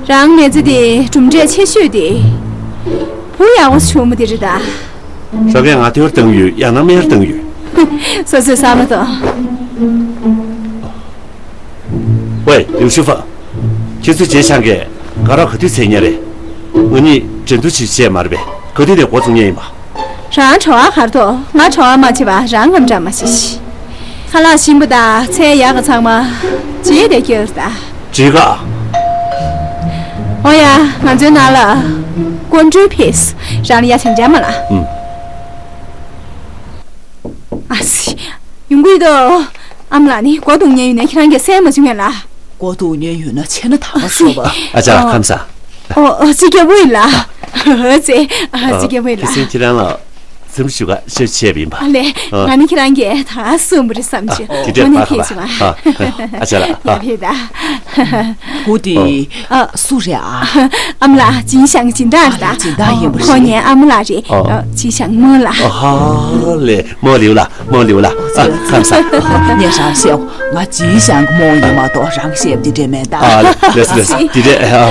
རང་མི་ཚེ་དེ་གྲུབ་འབྲས་ཆེ་ཤོས་དེ། བུ་ཡག་པོ་བྱུང་བ་དེ་རེད་ད། རང་གིས་ང་ཐོར་བཏང་ཡོད། ཡང་ན་མེར་བཏང་ཡོད། སོ་སོས་བསམ་བློ་གཏོང་། ཝེ། ལིའུ་ཤུ་ཧྥང་། ཁྱེད་ཚོ་ཇེ་ཆང་གིས་དགའ་རོགས་ག་དུས་འཚོལ་མཁན་རེད། ང་གཉིས་འགྲན་བསྡུར་བྱེད་བྱས་མ་རེད་པས། ག་དུས་ནས་འགོ་བཙུགས་མཁན་ཡིན་པ། རང་བྲོ་བ་གར་ཐོག་ང་བྲོ་བ་མ་བྱེད་པ་རང་ངམ་འདྲ་མ་བྱེད་ཤི། ཁ་ལག་ཞིམ་པོ་དང་ཚལ་ཡག་ག་ཚང་མ་བརྗེད་དེ་སྐྱེལ་ད། བྲིས་ག་ཨོ་ཡ། ང་ཚོའི་ནང་ལ་ཀོན་ཀྲུའུ་ཕེས་རང་ལ་ཡ་ཆང་འཇམ་མ་ལ། ཨུམ། ཨ་སི། ཡོང་གི་འདུག་ཨ་མ་ལགས་ནི་སྒོ་རྡུང་མཁན་ཡོད་ན་ཁྱེད་རང་གིས་གསན་མ་བྱུང་ངས་ལ། སྒོ་རྡུང་མཁན་ཡོད་ན་ཆེ་ན་ད་ག་སོ་བ། ཨ་ཅག་ལགས་ཁམས་བཟང་། ཨོ་ཨོ་ཅི་རྒྱལ་པོ་ཡིན་ལ། ཨོ་ཙེ། ཨ་ཅི་རྒྱལ་པོ་ཡིན་ལ། ཁྱེད་ཚོས་ཁྱེད་རང་ལ་འཚམས་འདྲི་ཞུ་ག་ཤོད་བྱས་པ་ཡིན་པ། ཨ་ལས། ཨ། ང་ནི་ཁྱེད་རང་གིས་ད་ག་གསུངས་པ་རེད་བསམ་བྱུང་། དེ་འདྲས་ངོ་ནས་ཕ་ཁ་ཕེབས་བ། བྱུང་ཨ། ཨ་ཅག་ལགས། ཡ་ཕེབས་ད། བུ་དེ་ཨ། སུ་རེད་ཨ། ཨ་མ་ལགས་ཇིན་ཤང་སྦྱིན་བདག་རེད་ད། ཨ་ལས་སྦྱིན་བདག་ཡིན་པ་རེད། ཁོ་ངའི་ཨ་མ་ལགས་རེད། ཨ། ཨ། ཇིན་ཤང་རྨོ་ལགས། ཨ་ཧ་ལས། རྨོ་ལིའུ་ལགས། རྨོ་ལིའུ་ལགས། ཨ། ཁམས་བཟང་། ངས་རང་བཤད། ང་ཇིན་ཤང་གི་རྨོ་ཡིན་མ་གཏོགས་རང་བཤད་པ་འདི་འདྲས་མེད་ད། ཨ་ལས། ལགས་སོ་ལགས་སོ། འདི་འདྲས། ཨ།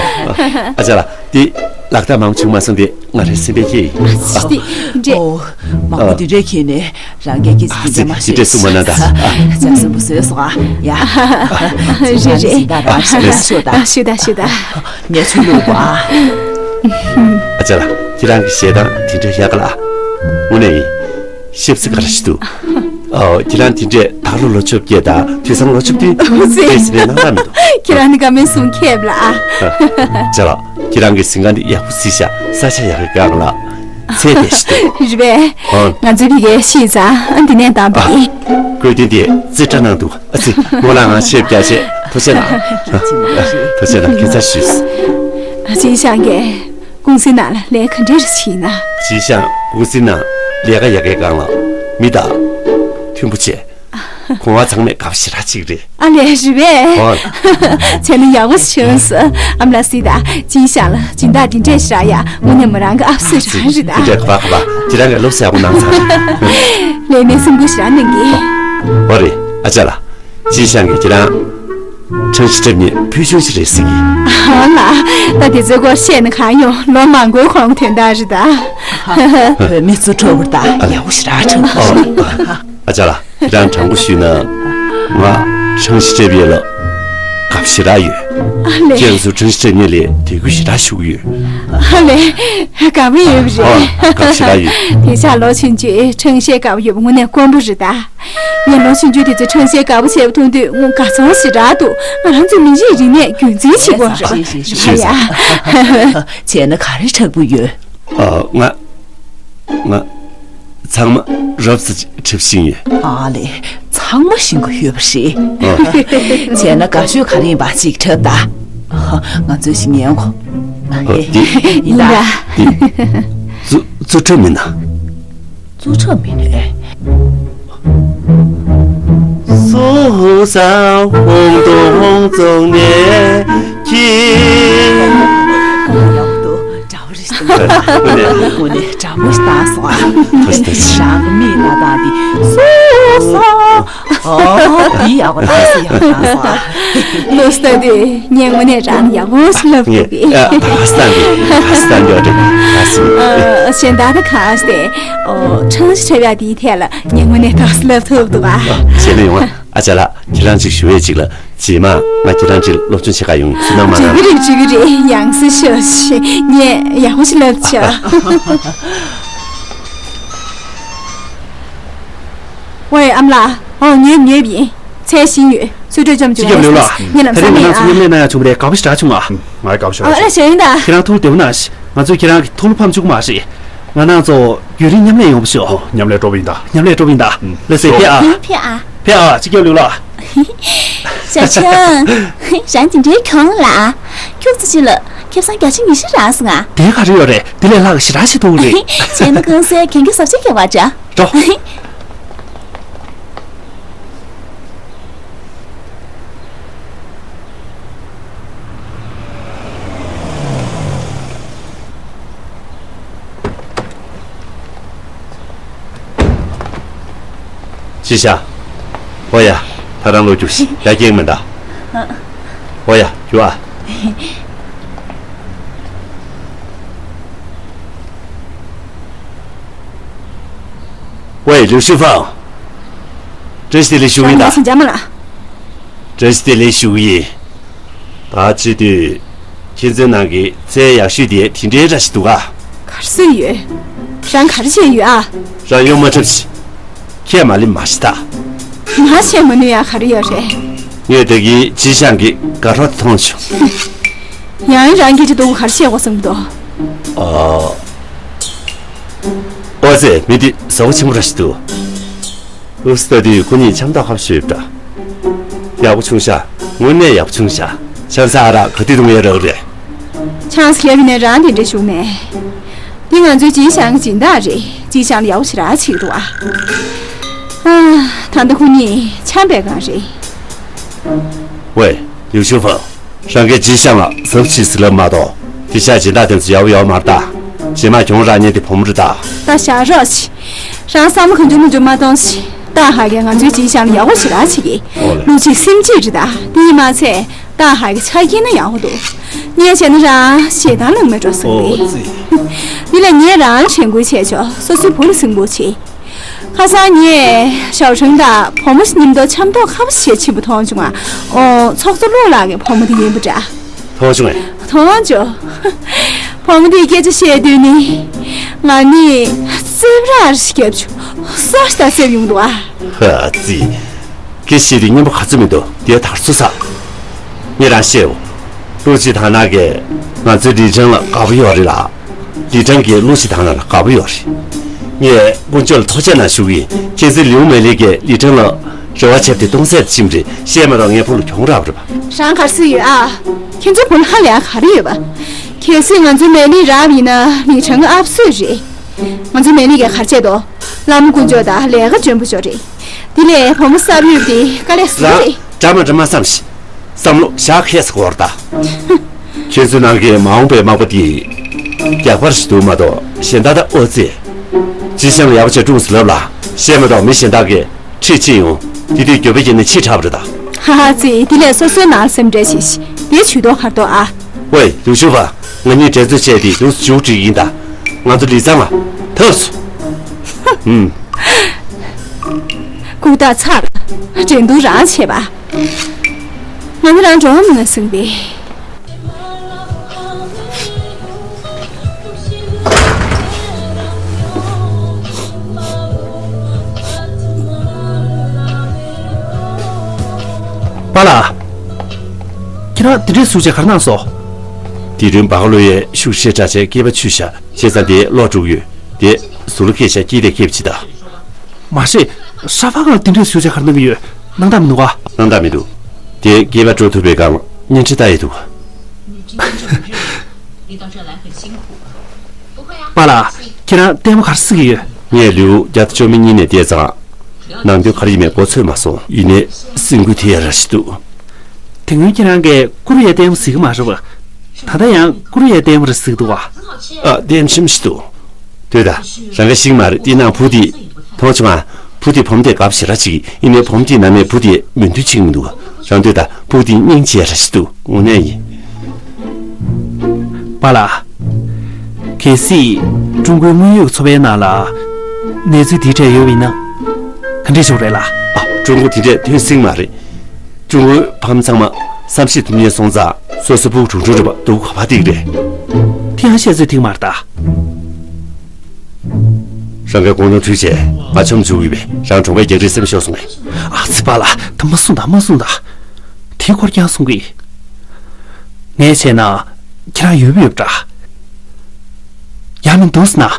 ཨ་ཅག་ལགས། འདི་ལག་རྟགས་མང་བྱུང་མ་སོང་སྟེ་ང་རའི་སེམས་པའི་སྐྱིད་ཡིན། ཨ་ཙི། འདི་འདྲས། ཨོ། མང་པོ་འདི་འདྲས་ཁྱེར་ནས་རང་རྒྱལ་སྐྱེ་ཨ་ཙི། འདི་འདྲས་གསུངས་པ་ན་ད། ཨ། ལྕགས་སྲིན་པོ་བཟོས་སོང་ཨ། ཡ། རེད་རེད། ད་རང་ཤ་ཤ་ཤོད་ད། ཨ་ཤོད་ད་ཤོད་ད། ངས་ཚུར་ལུས་པ། ཨ་ཅག་ལགས། ཁྱེད་རང་གི་ཞལ་གདངས་དེ་འདྲ་ཡག་ག་ལ། དངོས་གནས་ཡིན། ཞིབ་ཚིག་ག་རེ་ཞིག་འདུག་ཨོ། ཁྱེད་རང་དེ་འདྲས་ད་ལོ་ལོ་བཅོ་བརྒྱད་དང་དུས་སང་ལོ་བཅུ་བདུན། ཨོ་ཙི། དེ་ཟིན་པའི་སྣང་དག་མི་འདུག་ཁྱེད་རང་ནི་ཀ་མེད་གསུང་མཁས་པ་ལ་ཨ། ཅག་ལགས། ཁྱེད་རང་གི་གཟིམ་ཁང་འདི་ཡག་པོ་གཟིགས་ཤག་ས་ཆ་ཡག་གི་གང་ལ། ཚད་དེ་ཞིག་འདུག་རེད་པས། ཨོ། ང་ཚོའི་ཕ་གིར་ཤེས་ཙང་ཨ་འདི་ནས་བཏང་པ་ཡིན། བཀོད་དོན་དེ་རྩེ་གྲ་གནང་འདུག་ཨ་ཙི། རྨོ་ལགས་ང་ཆེད་བརྒྱ་ཆེད་ཐུགས་རྗེ་གནང་། ཐུགས་རྗེ་གནང་། ཁྱད་མཚར་ཞུས། ཨ་ཙི། ཤང་གིས། ཀུང་སིའི་ནང་ལ་ལས་ག་འདྲས་རེ་བྱེད་ན། ཅི་ཤང་ཀུང་སིའི་ནང་ལས་ཀ་ཡག་གའི་སྒང་ལ་མི་དང་མཐུན་པོ་བྱས། གོང་བ་ཚང་མས་དགའ་པོ་ཞེ་དྲག་ཅིག་རེད། ཨ་ལས་རེད་པས། ཨོ། བྱས་ན་ཡག་པོ་བྱུང་སོང་། ཨ་མ་ལགས་སི་ད་ཅི་ཤང་ལ་སྦྱིན་བདག་འདི་འདྲས་ཞིག་རག་ཡ་དངོས་གནས་མོ་རང་གི་ཨབ་སུ་རང་རེད་ད། དེ་འདྲས་ག་པ་ག་པ་ཁྱེད་རང་གི་སློབ་གསོ་ཡག་པོ་གནང་ཚར། ལས་མེད་སེམས་ཁུར་ཞེ་དྲག་གནང་གི། ཨོ་རེད། ཨ་ཅག་ལགས། ཅི་ཤང་གིས་ཁྱེད་རང་ཁྲང་ཞི་ཁྲབ་གཉིས་ཕུལ་བྱུང་ཞིག་རེད་ཟེར་གི། ཨ་ལ། ད་དེ་ཚོའི་སྐོར་བཤད་ན་གང་ཡོང་། ལོ་མང་པོའི་གོང་དོན་དག་རེད་ད། བོད་མི་ཚོ་སྤྲོ་པོ་ད་ཡག་པོ་ཞེ་དྲག་ཁྲབ་ཨོ། ཨ་ཅག་ལགས། ཁྱེད་རང་དྲང་པོ་ཞུས་ན་ང་ཁྲང་ཞི་ཁྲབ་ཡོད་ལ་དགའ་པོ་ཞེ་དྲག་ཡོད། ཨ་ལས། ཁྱེད་ཚོ་ཁྲང་ཞི་ཁྲབ་གཉིས་ལ་དད་གུས་ཞེ་དྲག་ཞུ་གི་ཡོད། ཨ་ལས། དགའ་པོ་ཡོད་པ་རེད། ཨོ། དགའ་པོ་ཞེ་དྲག་ཡོད། དེང་སང་ལོ་ཆུང་ཆུང་ཁྲང་ཞི་དགའ་པོ་ཡོད་པ་དངོས་གནས་དཀོན་པོ་རེད་ད། ངས་ལོ་ཆུང་ཆུང་དེ་ཚོས་ཁྲང་ཞི་དགའ་པོ་བྱས་པ་མཐོང་དུས་ངོ་དགའ་ཚོར་ཞེ་དྲག་འདུག་ང་རང་ཚོའི་མི་རིགས་རིག་གནས་རྒྱུན་འཛིན་བྱེད་དགོས་རེད། ཞེས་ཞེས་ཞེས། ཡ་ཡ། བྱས་ན་ག་རེ་དྲག་པོ་ཡོད། ཨ། ང་། ང་། ཚང་མ་རོབ་ཙམ་འཁྲབ་བཞིན་ཡོད། ཨ་ལས། ཚང་མ་ཤེས་ཀྱི་ཡོད་པ་རེད། ཨ། བྱས་ན་དགའ་ཤོས་ག་རེ་ཡིན་པ་ཅིག་འཁྲབ་དང་། ང་ཚོའི་ཞིག་ཉན་གོ། ཨ། འདི། ཡིན་ད། འདི། ཙུ་ཙུ་ཁྲ་མིན་ན། ཙུ་ཁྲ་མིན་ནས། སུ་ཧུ་ས་ཧོང་ཏོ་ཧོང་ཙོང་ནས་ཁྱི། ཡག་ཏུ་འདྲ་བོ་རེད་ཟེར། དངོས་གནས། དངོས་གནས་འདྲ་བོ་ཞིག་བཏང་སོང་ཨ། ཐུགས་རྗེ་ཆེ། རང་གི་མིག་ལ་བལྟས་ཏེ་སུ་ཧུ་ས། ཨོ། འདི་ཡག་པོ་ད་སི་ཡག་པོ་ད་སོ། ལོ་སྟ་དུས་ངས་དངོས་གནས་རང་ཡག་པོ་ཞིག་ལབ་ཐུབ་པས། ཨ། ད་སྟ་འདི་ད་སྟ་འདི་འདྲ་ད་སི། ཨ། གཞན་དག་ད་གང་སྟེ། ཨོ། ཁྲང་ཞིག་འཁྲབ་ཡག་དེའི་ཐད་ལ་ངས་དངོས་གནས་ད་སི་ལབ་ཐུབ་འདུག་ཨ། ཞལ་ལས་ཡོང་ཨ། ཨ་ཅག་ལགས། ཁྱེད་རང་ཅིག་ཞུ་ཡས་ཅིག་ལ། རྗེས་མ་ང་ཁྱེད་རང་ཅིག་སློབ་སྦྱོང་བྱེད་ག་ཡོང་ཡིན། སུན་སྣང་མ་གནང་། འགྲིག་གི་རེད། འགྲིག་གི་རེད། ཡང་སེ་ཤོད་ཤིག་ངས་ཡག་པོ་ཞིག་ལབ་བྱ། ཝེ། ཨ་མ་ལགས། ཨོ། ཉོས་ཉོས་པ་ཡིན། ཚལ་ཞིག་ཡོད། གསོལ་སྒྲོས་བཅོམ་བྱུང་། ཅི་སྐྱབས་ལེའུ་ལགས། ཉེ་ལམ་ད་རིང་ང་རང་ཚོ་མཉམ་ལས་གནང་ཡག་བྱུང་བ་རེད། དགའ་པོ་ཞེ་དྲག་བྱུང་ང་། ང་དགའ་པོ་ཞེ་དྲག་བྱུང་། ཨ་ལ་ཞེ་ཡིན་ད། ཁྱེད་རང་ཐུགས་བདེ་པོ་གནང་ཞིག་ང་ཚོས་ཁྱེད་རང་གི་ཐུགས་ལ་ཕམ་བཅུག་གི་མ་རེད། ང་རང་ཚོ་རྒྱུན་རིང་མཉམ་ལས་ཡོང་བ་ཤོག་ཨོ། མཉམ་ལས་སྤྲོ་པོ་ཡིན་ད། མཉམ་ལས་སྤྲོ་པོ་ཡིན་ད། ལགས་སེ། ཕེབས་ཨ། ཕེབས་ཨ། ཕེབས་ཨ། ཅི་སྐྱབས་ལེའུ་ལགས། ཞའོ་ཆང་། རང་དེ་འདྲའི་གྱོང་ལ། ཁྱུག་ཙམ་ཅིག་ལ་ཁེ་བཟང་བརྒྱ་ཆ་ཉི་ཤུ་རག་སོང་ང་། དེ་ག་རེ་ཡོད་རེད། དེ་ལས་ལྷག་ཞེ་དྲག་ཞིག་ཐོབ་ཀྱི་རེད། བྱས་ན་ཁང་སའི་གན་རྒྱ་གཟབ་ཆེན་རྒྱག་པར་བྱ། འགྲོ། ཅི་བྱ། ཨོ་ཡ། ད་རང་ལོ་རྒྱུགས་ཤིག་ཡ། སྐྱེལ་མི་འདའ། ཨོ་ཡ། རྒྱུགས་ཨ། ཝེ། ལིའུ་ཞུ་ཧྥང་། བཀྲ་ཤིས་བདེ་ལེགས་ཞུ་གི་ཡིན་ད། ཞང་ཞང་རྒྱ་མ་ལགས། བཀྲ་ཤིས་བདེ་ལེགས་ཞུ་གི་ཡིན། ད་བྱེད་དུས། ཁྱེད་ཚོའི་ནང་གི་ཚལ་ཡག་ཤོས་དེ་དེ་འདྲའི་འདྲ་ཞིག་འདུག་ག་ག་རེ་བཟོས་ཡོད། རང་ག་རེ་བྱས་ཡོད་ཨ། རང་གཡོག་མ་འཁྲབ་ཤིག་ཁྱེད་མ་ལི་མ་ཤི་ད། ང་བྱས་མ་ནུས་ཡ་ག་རེ་ཡོད་རེད། ངས་ད་གིན་ཅི་ཞང་གི་དགའ་རོགས་དེ་མཐོང་བྱུང་། ཡང་རང་སྐད་ཆ་སྡུག་ག་རེ་བྱས་གོ་བསམ་གི་འདུག་ཨ། ཨོ་ཙེ། མི་འདི་བཟོ་བོ་ཆེན་པོ་འདྲ་ཞིག་འདུག་ཨུ་སི། ད་དུས་ཁོ་གཉིས་འཆམ་ཐག་ཁ་པོ་ཞིག་ཡོད་པ་འདྲ། ཡག་པོ་བྱུང་ཤག་དངོས་གནས་ཡག་པོ་བྱུང་ཤག་ཆང་ས་ཨ་རག་ག་དུས་འཐུང་ཡས་རག་རེད། ཆང་ས་ལེབ་ནས་རང་དེ་འདྲ་བྱུང་མེད། འདི་ང་ཚོའི་སྦྱིན་ཞང་གི་སྦྱིན་བདག་རེད། སྦྱིན་ཞང་ལ་ཡག་པོ་ཞེ་དྲག་བྱེད་ཀྱི་འདུག་ཨ། ཨ། ད་ལྟ་ཁོ་གཉིས་འཆམ་པའི་སྒང་རེད། ཝེ། ལིའུ་ཞུ་ཧྥང་། རང་གིས་སྦྱིན་ཞང་ལ་གཟབ་ཅིག་ཟེར་ལབ་མ་གཏོགས། དེ་ཤག་སྦྱིན་བདག་དེ་ཚོ་ཡག་པོ་ཡོད་མ་རེད་ད། རྗེས་མ་གྱོང་རག་མཁན་དེ་བུ་མོ་རེད་ད། ད་བཞག་རོགས་ཤིག་རང་བསམ་བློ་གང་བྱུང་མང་བྱུང་མ་གཏོང་ཞིག་ཏཱ་ཧའེ་གིས་ང་ཚོའི་སྦྱིན་ཞང་ལ་ཡག་པོ་ཞེ་དྲག་བྱེད་ཀྱི། ཨོ་ལེ། ལུག་གཅིག་སེམས་གཅིག་རེད་ད། དེ་ཡིན་མ་ཚད་ཏཱ་ཧའེ་གི་ཆ་རྐྱེན་ན་ཡག་པོ་འདུག་ངས་བྱས་ན་རང་ཞེ་སྡང་ལངས་མེད་འགྲོ་བསམ་གི། ཨོ་ཙི། འདི་ལ་ངས་རང་དྲན་སྐུལ་བྱས་ཆོག་སོ་སོའི་བུ་ལ་སེམས་ཁུར་བྱེད། ཁ་སང་ངས་ཞའོ་ཁྲང་དང་བུ་མོ་ཞིག་མཉམ་དུ་འཆམ་ཐོག་ཁ་པོ་ཞིག་ཕྱིན་པ་མཐོང་བྱུང་ང་། ཨོ། ཚོགས་གཙོ་བློ་ལགས་ཀྱི་བུ་མོ་དེ་ཡིན་པ་འདྲ། མཐོང་བྱུང་ངས། མཐོང་བྱུང་། བུ་མོ་དེས་སྐད་ཆ་བཤད་དུས་ནི། ང་ནི་རྩེད་ར་ཞིག་བརྒྱབ་བྱུང་། སོ་ཞིག་ད་རྩེབ་ཡོང་འདུག་ཨ། ཧ་ཙི། སྐད་བཤད་དུས་སྙན་པོ་ག་ཚོད་མི་འདུག་དེ་དར་སོ་ས། ངས་རང་བཤད་འོ། ཀླུ་ཅི་ཐང་ན་གིས་ང་ཚོའི་ལི་ཁྲང་ལ་དགའ་པོ་ཡོད་རེད་ལ། ལི་ཁྲང་གིས་ཀླུ་ཅི་ཐང་ན་ལ་དགའ་པོ་ཡོད་རེད། ངས་དཀོན་མཆོག་ལ་ཐུགས་རྗེ་གནང་ཞུ་གི་ཡིན། ཁྱེད་ཚོས་ལིའུ་མེ་ལི་གིས་ལི་ཁྲང་ལ་རེ་བ་བྱས་ཏེ་སྟོང་ཟད་ཕྱིན་པ་རེད། བཤད་མ་རོགས། ངའི་བུ་ལ་གྱོང་རག་པ་རེད་པ། རང་ག་རེ་ཟེར་ཡོད་ཨ། ཁྱེད་ཚོའི་བུ་ལ་ཧ་ལས་ཡ་ག་རེ་ཡོད་པ། གལ་སྲིད་ང་ཚོའི་མེ་ལི་རག་པ་ཡིན་ན་ལི་ཁྲང་གི་ཨབ་སོས་རེད། ང་ཚོའི་མེ་ལི་གིས་ག་རེ་བྱས་དོ། བླ་མ་དཀོན་མཆོག་དང་ལས་ཀ་འཇོན་པོ་ཅོ་རེད། དེ་ལས་བུ་མོ་གསར་ཡོད་དེ་དཀའ་ལས་སུ་རང་རེད། འདྲ་མ་འདྲ་མ་བསམ་ཤིག་བསམ་བློ་བཞག་ཁས་སུ་གོ་བར་ལྟ། ཁྱེད་ཚོའི་ནང་གི་མ་འོངས་པའི་དམག་པ་དེ་རྒྱགས་པར་ཞིག་འདུག་མ་གཏོགས་གཞན་དག་ད་ཨོ་ཙི། ཅི་ཤང་ལ་ཡག་པོ་བྱས་སྲུངས་ཟེར་ལབ་ལ་བཤད་མ་གཏོགས་མི་གཞན་དག་གིས་ཁྲིད་ཕྱིན་ཡོང་། དེ་དུས་འགྱོད་པ་སྐྱེས་ནས་ཕྱིས་དྲགས་པ་རེད་ད། ཧ་ཧ་ཙི། དེ་ལས་སོ་སོའི་ནང་སེམས་ཁྲལ་བྱེད་ཤིག་དེ་ཇུས་གཏོགས་ག་རེ་གཏོགས་ཨ། ཝེ། ལིའུ་ཞུ་ཧྥང་། ང་གཉིས་འགྲན་རྩོད་བྱས་ཏེ་ལུགས་སུ་མཇུག་སྒྲིལ་གྱི་ཡིན་ད། ང་ཚོ་ལི་ཚང་ལ་ཐབས་སུ། ཧུམ། ལྐུགས་རྟགས་ཚར། འགྲན་བསྡུར་རང་བྱེད་པ། ང་ནི་རང་འགྲོ་བ་མིན་ན་སེམས་པས། པཱ་ལགས། ཁྱེད་རང་དེ་འདྲའི་ཟུར་བྱས་ག་རེ་གནང་སོང་། དེ་རིང་བ་ག་ལོ་ཡས་ཤུགས་ཆེ་དྲགས་བྱས་སྐེད་པ་འཆུས་ཤག་བྱས་ཙང་དེ་གློག་དཀྲུགས་ཡོད། དེ་ཟུར་ལ་སྐྱེས་ཤག་སྐྱིད་དེ་སྐེད་པ་འཆི་ད། མ་རེད། ཧྲ་ཧྥ་གང་དེ་འདྲའི་ཟུར་བྱས་ག་རེ་གནང་གི་ཡོད། སྣང་དག་མི་འདུག་ག་སྣང་དག་མི་འདུག་དེ་སྐེད་པ་དཀྲུག་ཐུབ་པའི་སྒང་བརྙན་འཕྲིན་ལྟ་ཡས་འདུག་པཱ་ལགས། ཁྱེད་རང་ལྟད་མོ་ག་རེ་གཟིགས་ཀྱི་ཡོད། ངས་ལེའུ་བརྒྱ་དང་བཅུ་མེད་གཉིས་ནས་བལྟས་ཙང་། ནང་དོན་ག་རེ་ཡིན་མིན་མགོ་ཚོད་མ་སོང་། ཡིན་ནའི་སེམས་འགུལ་ཐེབས་ཡ་ར་ཞིག་འདུག་དེ་སྔོན་ཁྱེད་རང་གིས་ཀུ་རུ་ཡའི་ལྟད་མོ་གཟིགས་ཀྱི་མ་རེད་པ། ད་ལྟ་ཡང་ཀུ་རུ་ཡའི་ལྟད་མོ་རེ་གཟིགས་འདུག་པ། ཨ། ལྟད་མོ་ཞིམ་ཞིག་འདུག་ལྟོས་དང་། རང་གིས་ཤེས་ཀྱི་མ་རེད། དེའི་ནང་བུ་དེ། མཐོང་བྱུང་ང་། བུ་དེ་བུ་མོ་དེ་དགའ་པོ་ཞེ་དྲག་བྱེད་ཀྱི་ཡིན་ནའི་བུ་མོ་དེའི་ནང་ནས་བུ་དེ་མོས་མཐུན་བྱེད་ཀྱི་མི་འདུག་རང་ལྟོས་དང་། བུ་དེ་སྙིང་རྗེ་ར་ཞིག་འདུག་དངོས་གནས་ཡིན། པཱ་ལགས། གལ་སྲིད་ཀྲུང་གོའི་དངོས་ཡོད་ཀྱི་ཚོ་པའི་ནང་ལ་གནས་ཚུལ་དེའི་གྲས་ཡོད་པ་ཡིན་ན། ག་འདྲས་བྱུང་རེད་ལགས། ཨ། ཀྲུང་གོ་དེ་འདྲས་ཐོན་སྲིད་མ་རེད། ཀྲུང་གོའི་ཕ་མ་ཚང་མ་བསམ་ཤེས་ཐུབ་མཁན་སོང་ཙང་། སོ་སོའི་ཕྲུ་གུ་གྲུང་གྲུང་རེད་པ། སྡུག་ག་པར་ཐེབས་ཀྱི་རེད། དེ་ཡང་བཤད་ཚོད་ཐིག་མ་རེད་ད། རང་གིས་དགུང་ལོ་ཁྲུས་བྱས། ང་ཆོ་མ་བཅུག་ཡོད་པས། རང་གྲོང་པའི་རྒྱག་རེས་སེམས་ཤོར་སོང་ངས། ཨ་ཙི། པཱ་ལགས། ད་མ་གསུངས་དང་། མ་གསུངས་དང་། དེའི་སྐོར་ཀྱང་གསུང་གི། ངས་བྱས་ན་ཁྱེད་རང་ཡོད་པ་ཡོད་པ་འདྲ། ཡང་མིན་འདུག་ཟེར་ན།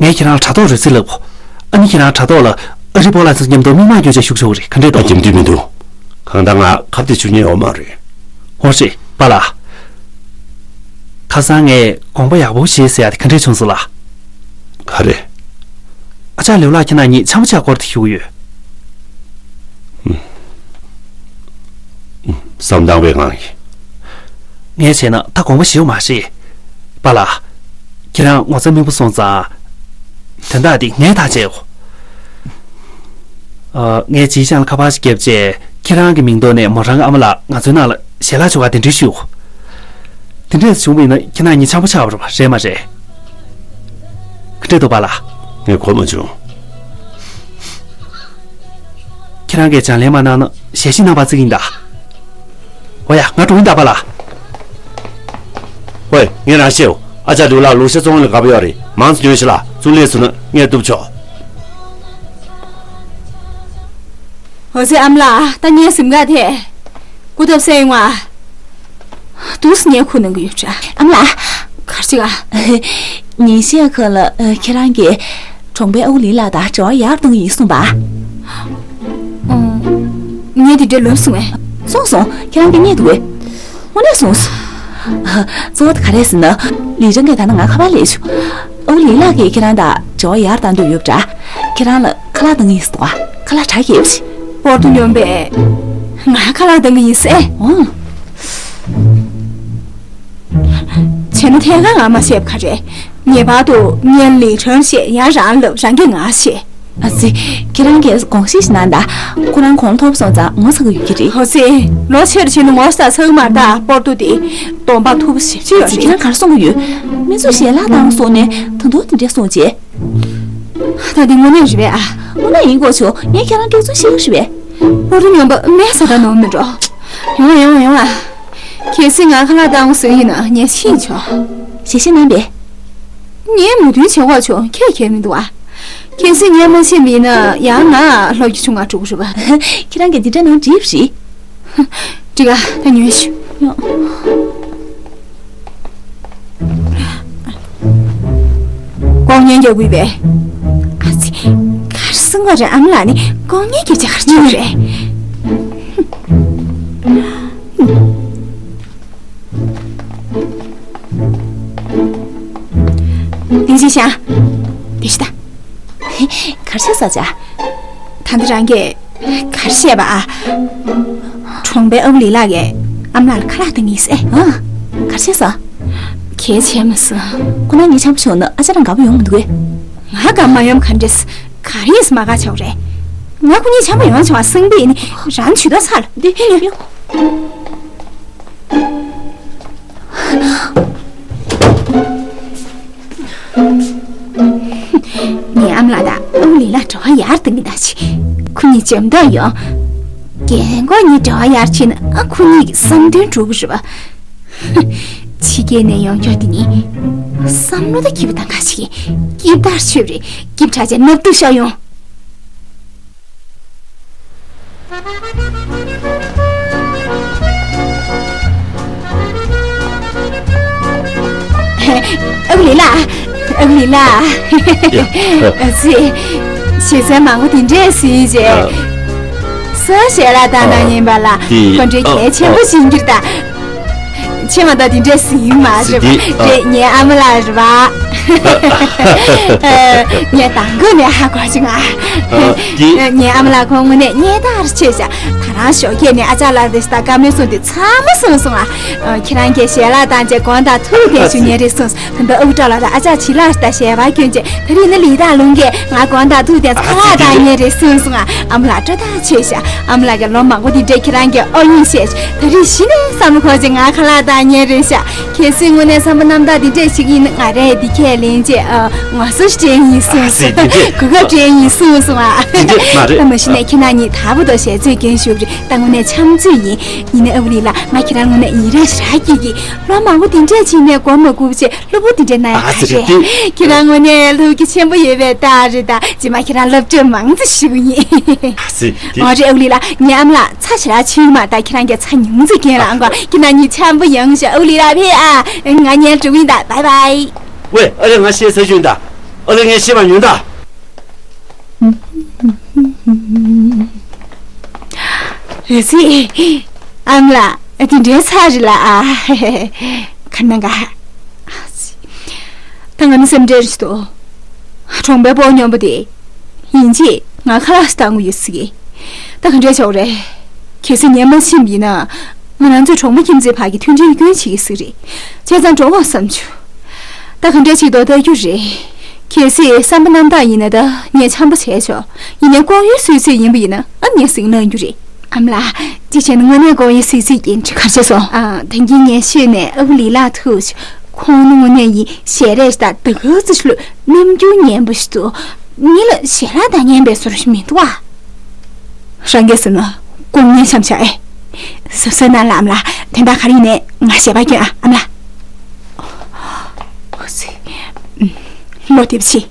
ངས་ཁྱེད་རང་ལ་དྲ་ཐོག་རོལ་རྩེད་ལབ་གོ། ཨ་ནི་ཁྱེད་རང་དྲ་ཐོག་ལ་ཨ་རིའི་སྤོ་ལགས་ཚོ་མཉམ་དུ་མིག་མངས་སྐྱོན་ཆ་ཤུགས་ཆེ་བོ་རེད། ག་འདྲས་འདུག་ཨ། རྒྱབ་མདུན་མི་འདུག་གང་ལྟར་ང་ཁ་གཏད་གཅོག་མཁན་ཡོད་མ་རེད། འོ་རེད། པཱ་ལགས། ཁ་སང་ངས་དགོངས་པ་ཡག་པོ་བཞེས་ཟེར་ཡ་དེ་ག་འདྲས་བྱུང་སོང་ལགས། ག་རེ། ཨ་ཅག་ལེའུ་ལགས་ཁྱེད་རང་གཉིས་འཆམ་པོ་ཆགས་སྐོར་དེ་ཞུ་གི་ཡོད། བསམ་དྭངས་པའི་ངང་ཡིན། ངས་བྱས་ན་ད་དགོངས་པ་བཞེས་འོ་མ་རེད། པཱ་ལགས། ཁྱེད་རང་ངོ་ཚ་སྨིན་པོ་སོང་ཙང་། དོན་དག་འདི་ངས་ཐག་བཅད་འོ། ཨ། ངས་ཅིའི་ཅང་ལ་ཁ་པར་ཞིག་བརྒྱབ་རྗེས། ཁྱེད་རང་གི་མིང་ཐོག་ནས་མོ་རང་གི་ཨ་མ་ལགས་ང་ཚོའི་ནང་ལ་ཞལ་ལག་མཆོད་ག་གདན་འདྲེན་ཞུ། དེ་འདྲས་བྱུང་བ་ཡིན་ན་ཁྱེད་རང་གཉིས་འཆམ་པོ་ཆགས་པ་རེད་མ་རེད། ག་འདྲས་འདུག་པཱ་ལགས། ངས་གོ་མ་བྱུང་། ཁྱེད་རང་གིས་བྱམས་ལན་མ་གནང་ན་ཞལ་བཞེས་གནང་བ་བརྩི་གི་ཡིན་ད། འོ་ཡ། ང་འགྲོ་གི་ཡིན་ད་པཱ་ལགས། ཝེ། ངས་རང་བཤད་འོ། ཨ་ཅག་ལེའུ་ལགས་ལུག་ཤ་བཙོང་ལ་དགའ་པོ་ཡོད་རེད། མང་ཙམ་ཉོས་ཤིག་ལགས། ཚུར་སླེབས་སོང་ན་ངས་གཏུབ་ཆོག་འོ་ཙི། ཨ་མ་ལགས། ད་ངའི་གཟིམ་ཁང་དེ་སྐུ་ཐབ་སེ་ཡོང་ང་། འདུག་སེ་ངས་ཁུར་གནང་གི་ཡོད་འདྲ། ཨ་མ་ལགས། ག་རེ་བྱེད་ག་ཉིན་ཤས་ཁ་ལ། ཨ། ཁྱེད་རང་གིས་གྲོང་པའི་ཨའུ་ལི་ལགས་དང་འབྲེལ་བ་ཡར་གཏོང་གི་ཡིན་གསུངས་པ། ཨོ། ངས་དེ་འདྲའི་ལབ་སོང་ངས། སོང་སོང་། ཁྱེད་རང་གིས་རྙེད་འདུག་གས། དངོས་གནས་སོང་སོང་། ཨ། གཙོ་བོ་དེ་ག་རེ་རེད་ཟེར་ན། ལི་ཀྲང་གིས་ད་ནངས་ང་ཁ་པར་སླེབས་བྱུང་། ཨའུ་ལི་ལགས་ཀྱིས་ཁྱེད་རང་དང་འབྲེལ་བ་ཡར་བཏང་འདོད་ཡོད་པ་འདྲ། ཁྱེད་རང་ལ་ཁ་ལག་གཏོང་གི་ཡིན་ཟེར་འདུག་ག་ཁ་ལག་དྲག་རྒྱས་པོ་ཞིག་པོར་ཏུ་སྨྱོན་པས། ང་ཁ་ལག་གཏོང་གི་ཡིན་ཟེར། ཨོ། བྱས་ན་ཐད་ཀར་ང་མ་བཤད་པ་ག་རེ། ངེས་པར་དུ་ངས་ལི་ཁྲོན་བཤད། ཡང་རང་ལབ། རང་གིས་ང་བཤད། ཨ་ཙི། ཁྱེད་རང་གིས་དགོངས་བཞེས་ཤིག་གནང་དང་། ཁོ་རང་དགུང་ལོ་མཐོ་པོ་སོང་ཙང་ངོ་ཚ་གི་ཡོད་ཀྱི་རེད། ཨོ་ཙི། ལོ་ཆེ་རུ་ཕྱིན་ན་ངོ་ཚ་ཚ་གི་མ་རེད་ད། པོར་ཏུ་དེ་གདོང་པ་མཐུག་པོ་ཞེ་པོ་ཅིག་ཡོད་རེད། ཨ་ཙི། ཁྱེད་རང་ག་རེ་གསུང་གི་ཡོད། མི་ཚོས་ཞལ་ལག་བཏང་སོང་ནས་ད་དུང་དེ་འདྲས་གསུངས་བྱས། ད་འདི་དངོས་གནས་རེད་པས་ཨ། དངོས་གནས་ཡིན་དགོས་བྱུང་། ངས་ཁྱེད་རང་སྐྱག་རྫུན་བཤད་ཀྱི་རེད་པས། པོར་ཏུ་སྨྱོན་པ་མེད་ས་ད་ནོར་མི་འགྲོ། ཡོང་ཡོང་ཡོང་ཨ། གལ་སྲིད་ང་ཁ་ལག་བཏང་སོང་ཡིན་ན་ངས་ཤེས་ཆོག་ཞལ་བཞེས་གནང་པས། ངས་མོས་མཐུན་བྱེད་དགོས་བྱུང་། ཁྱེད་ཁྱད་མི་འདུག་ཨ། གལ་སྲིད་ངས་མ་བྱས་པ་ཡིན་ན་ཡང་ང་ལྷོ་རྒྱུད་ཆུང་ང་འགྲོ་གི་རེད་པ། ཁྱེད་རང་གིས་འདི་འདྲ་གནང་འགྲིག་པ་རེད། འགྲིག་ག་ད་ཉོན་ཞུ། ཡོང་། ལྐོག་རྔན་རྒྱག་དགོས་པས། ཨ་ཙི། ག་རེ་གསུང་གི་རེད། ཨ་མ་ལགས་ནི་ལྐོག་རྔན་རྒྱག་བྱ་ག་རེ་བྱེད་ཀྱི་རེད། བདེ་སྐྱིད་ཤང་། བདེ་སྐྱིད་ད། ག་རེ་བྱས་ས་ཅག་ད་འདི་རང་གིས་ག་རེ་བཤད་པ་ཨ། གྲོང་པའི་ཨའུ་ལི་ལགས་ཀྱིས་ཨ་མ་ལགས་ལ་ཁ་ལག་གཏོང་གི་ཡིན་ཟེར། ཨ། ག་རེ་བྱས་ས། གལ་ཆེ་མ་སོང་། ཁོ་རང་གཉིས་འཆམ་པོ་བྱུང་ན་ཨ་ཅག་རང་དགའ་པོ་ཡོང་མི་འདུག་གས། ང་དགའ་མ་ཡོང་ག་འདྲས། ག་རེ་ཡིན་ཟེར་མ་དགའ་ཆོག་རེད། ང་ཁོ་གཉིས་འཆམ་པོ་ཡོང་བྱུང་བ་སེམས་པས་ནི་རང་ཇུས་གཏོགས་ཚར་ལ། འདི་ཕན་ཡོད། ངའི་ཨ་མ་ལགས་དང་ཨའུ་ལི་ལགས་འབྲེལ་བ་ཡར་གཏོང་གི་ན་ཆེ། ཁོ་གཉིས་འཇམ་ཐང་ཡོང་། རྒན་གོག་གཉིས་འབྲེལ་བ་ཡར་ཕྱིན་ན་ཨ་ཁོ་གཉིས་ཀྱི་བསམ་དོན་འགྲུབ་ཀྱི་རེད་པ། ཕྱི་རྒྱལ་ནས་ཡོང་ཁྱོད་དེ་ནི་བསམ་བློ་ད་སྐྱིད་པོ་དང་ག་ཞིག་ཡིན། སྐྱིད་དར་ཆོད་རེད། སྐྱིད་དྲག་ཅན་ནབ་ཏུ་ཤ་ཡོང་། ཨ་ཁུ་ལི་ལགས། ཨ་ཁུ་ལི་ལགས། ཡ། ཨ་ཙི། ཞེ་སའི་མང་པོ་དེ་འདྲས་གཟིགས་རྗེས། ཨ། སོ་ཞལ་ལག་བཏང་གནང་ཡིན་པ་ལ། ཨ། དེ། ཁོང་ཁྲོའི་ཨ། གལ་ཆེན་པོ་ཨ། ཞིག་གྱུར་ད། ཆེ་མ་ད་དེ་འདྲས་ཟིན་མ་རེད་པ། ཟིན་དེ། རེད། ངའི་ཨ་མ་ལགས་རེད་པ། ངས་དང་པོ་ནས་ཧ་གོ་བྱུང་ང་། ཨ། དེ། ངའི་ཨ་མ་ལགས་ཁོང་དངོས་གནས་སྙན་ཐག་རེ་ཆོད་ཤག་ད་རང་ཞོགས་ཀས་ནས་ཨ་ཅག་ལགས་དེ་ད་བཀའ་མོལ་གསུངས་དེ་ཚང་མ་གསུངས་སོང་ང་། ཨ། ཁྱེད་རང་གིས་ཞལ་ལག་བཏང་བྱས་དགོང་དག་ཐུག་བསྡད་བྱུང་ཉན་རེད་གསུངས། ད་ལྟ་ཨུ་ཀྲོག་ལགས་དང་ཨ་ཅག་བྱི་ལགས་ད་ཞལ་པར་བསྐྱོན་བྱས། ད་རེས་ནི་ལི་ཐང་ལུང་གིས་ང་དགོང་དག་ཐུག་བསྡད་ཚེ་ཁ་ལག་བཏང་ཉན་རེད་གསུངས་སོང་ང་། ཨ་མ་ལགས་སྤྲོ་ཐག་ཆོད་ཤག་ཨ་མ་ལགས་ཀྱིས་ལོ་མང་པོ་འདི་འདྲས་ཁྱེད་རང་གིས་ཨོ་ཡིན་བཤད། ད་རེས་གཞི་ནས་བསམ་བློ་འཁོར་བྱས་ང་ཁ་ལག་བཏང་ཉན་རེད་ཤག་གལ་སྲིད་དངོས་གནས་བསམ་པ་རྣམ་དག་འདི་འདྲས་ཞིག་ཡིན་ན་ང་རས་འདི་ཁས་ལེན་བྱས། ཨ། ངོ་སོ་སྤྲད་ཡིན་གསུངས་སོང་། ཨ་ཙི། འདི་འདྲས། གོ་སྐབས་སྤྲད་ཡིན་གསུངས་སོང་ང་། འདི་འདྲས་མ་རེད། ད་མ་གཞི་ནས་ཁྱེད་རང་གཉིས་ད་བུ་དང་ཞལ་རྩོད་རྒན་ཞུགས་རེད། ད་དངོས་གནས་འཆམ་རྩོད་ཡིན། ཡིན་ནའི་ཨ་བུ་ལི་ལགས་ང་ཁྱེད་རང་དངོས་གནས་ཡིད་རངས་ཞེ་དྲག་སྐྱེ་གི། ལོ་མང་པོ་འདི་འདྲས་ཕྱིན་ནས་མགོ་མ་སྒུར་བྱས། སློབ་བུ་དེ་འདྲའི་ན་ཡག་ཨ་ཙི་རེད་རེད། དེ། ཁྱེད་རང་ངོ་ནས་སློབ་རྒྱུ་ཆེན་པོ་ཡོད་པའི་རྟགས་རེད། ད་རྗེས་མ་ཁྱེད་རང་སློབ་ཁྲིད་མང་ཙམ་ཞུ་གི་ཡིན། ཨ་ཙི། དེ། འོ་རེད། ཨ་བུ་ལི་ལགས་ངའི་ཨ་མ་ལགས་ཚྭ་ཞེ་དྲག་མཆོད་མ། ད་ཁྱེད་རང་གིས་ཚྭ་ཉུང་ཙམ་གྱོན་ལ་ཨང་གོ། ཁྱེད་རང་གཉིས་འཆམ་པོ་ཡོང་ཤོག་ཨ་བུ་ལི་ལགས་ཕེབས་ཨ། ང་གཉིས་འགྲོ་གི་ཡིན་ད། བའི་བའི། ཝེ། ཨ་ལེ་ང་ཤེས་ཚར་བྱུང་ད། ཨ་ལེ་ངས་ཤེས་པ་ཉོན་ད། ཨ་ཙི། ཨ་མ་ལགས་དེ་འདྲའི་ཚྭ་རེད་ལ་ཨ། ཁ་ན་ག་ད་ང་ནི་སེམས་ཁྲལ་རེད་དོ། གྲོང་པའི་སྤོ་སྨྱོན་པོ་དེ། ཡིན་གཅིག་ང་ཁ་ལག་བཏང་གི་ཡོད་ཟེར་གི། ད་ག་འདྲས་བྱུང་རེད། གལ་སྲིད་ཉན་མ་ཕྱིན་པ་ཡིན་ན། ང་རང་ཚོའི་གྲོང་པ་ཁྱིམ་མཚེས་བར་གྱི་མཐུན་སྒྲིལ་སྐྱོན་བྱེད་ཀྱི་ཟེར་རེད། བྱས་ཙང་འགྲོ་བ་བསམ་བྱུང་། ད་ག་འདྲས་བྱེད་མདོག་ལྟ་རྒྱུ་རེད། གལ་སྲིད་བསམ་པ་རྣམ་དག་ཡིན་ན་ད་ངས་འཆམ་པོ་བྱས་ཆོག་ཡིན་ནའི་ལྐོག་གཡོ་སུད་སུད་ཡིན་པ་ཡིན་ན་ཨ་ངས་ཟིང་གནང་རྒྱུ་རེད། ཨ་མ་ལགས། ཅི་བྱས་ན་དངོས་གནས་དགོངས་ཡོད་སྲིད་སྲིད་ཀྱིན་ག་རེ་བྱས་སོང་། ཨ། ད་གིན་ངས་ཤོད་ནས་ཨ་བུ་ལི་ལགས་ཐུག་ཁོང་ནི་དངོས་གནས་ཡིན་ཞལ་རས་དང་ད་ག་ཚོད་ལོས་རྣམ་འགྱུར་ངན་པ་ཞིག་འདུག་མི་ལ་ཞལ་ལག་བཏང་ཉན་པའི་བཟོ་འདྲ་ཞིག་མི་འདུག་ཨ། རང་གིས་ཟེར་ན་ཀུན་ནས་འཆམ་བྱ་ཨེ། གཟབ་གཟབ་གནང་ལ་ཨ་མ་ལགས། དེ་འདྲ་ག་རེ་ཡིན་ནའི་ང་ཞལ་པར་སྐྱོན་ཨ་ཨ་མ་ལགས། ཨོ་ཙི། ལོ་དེབ་ཕྱི།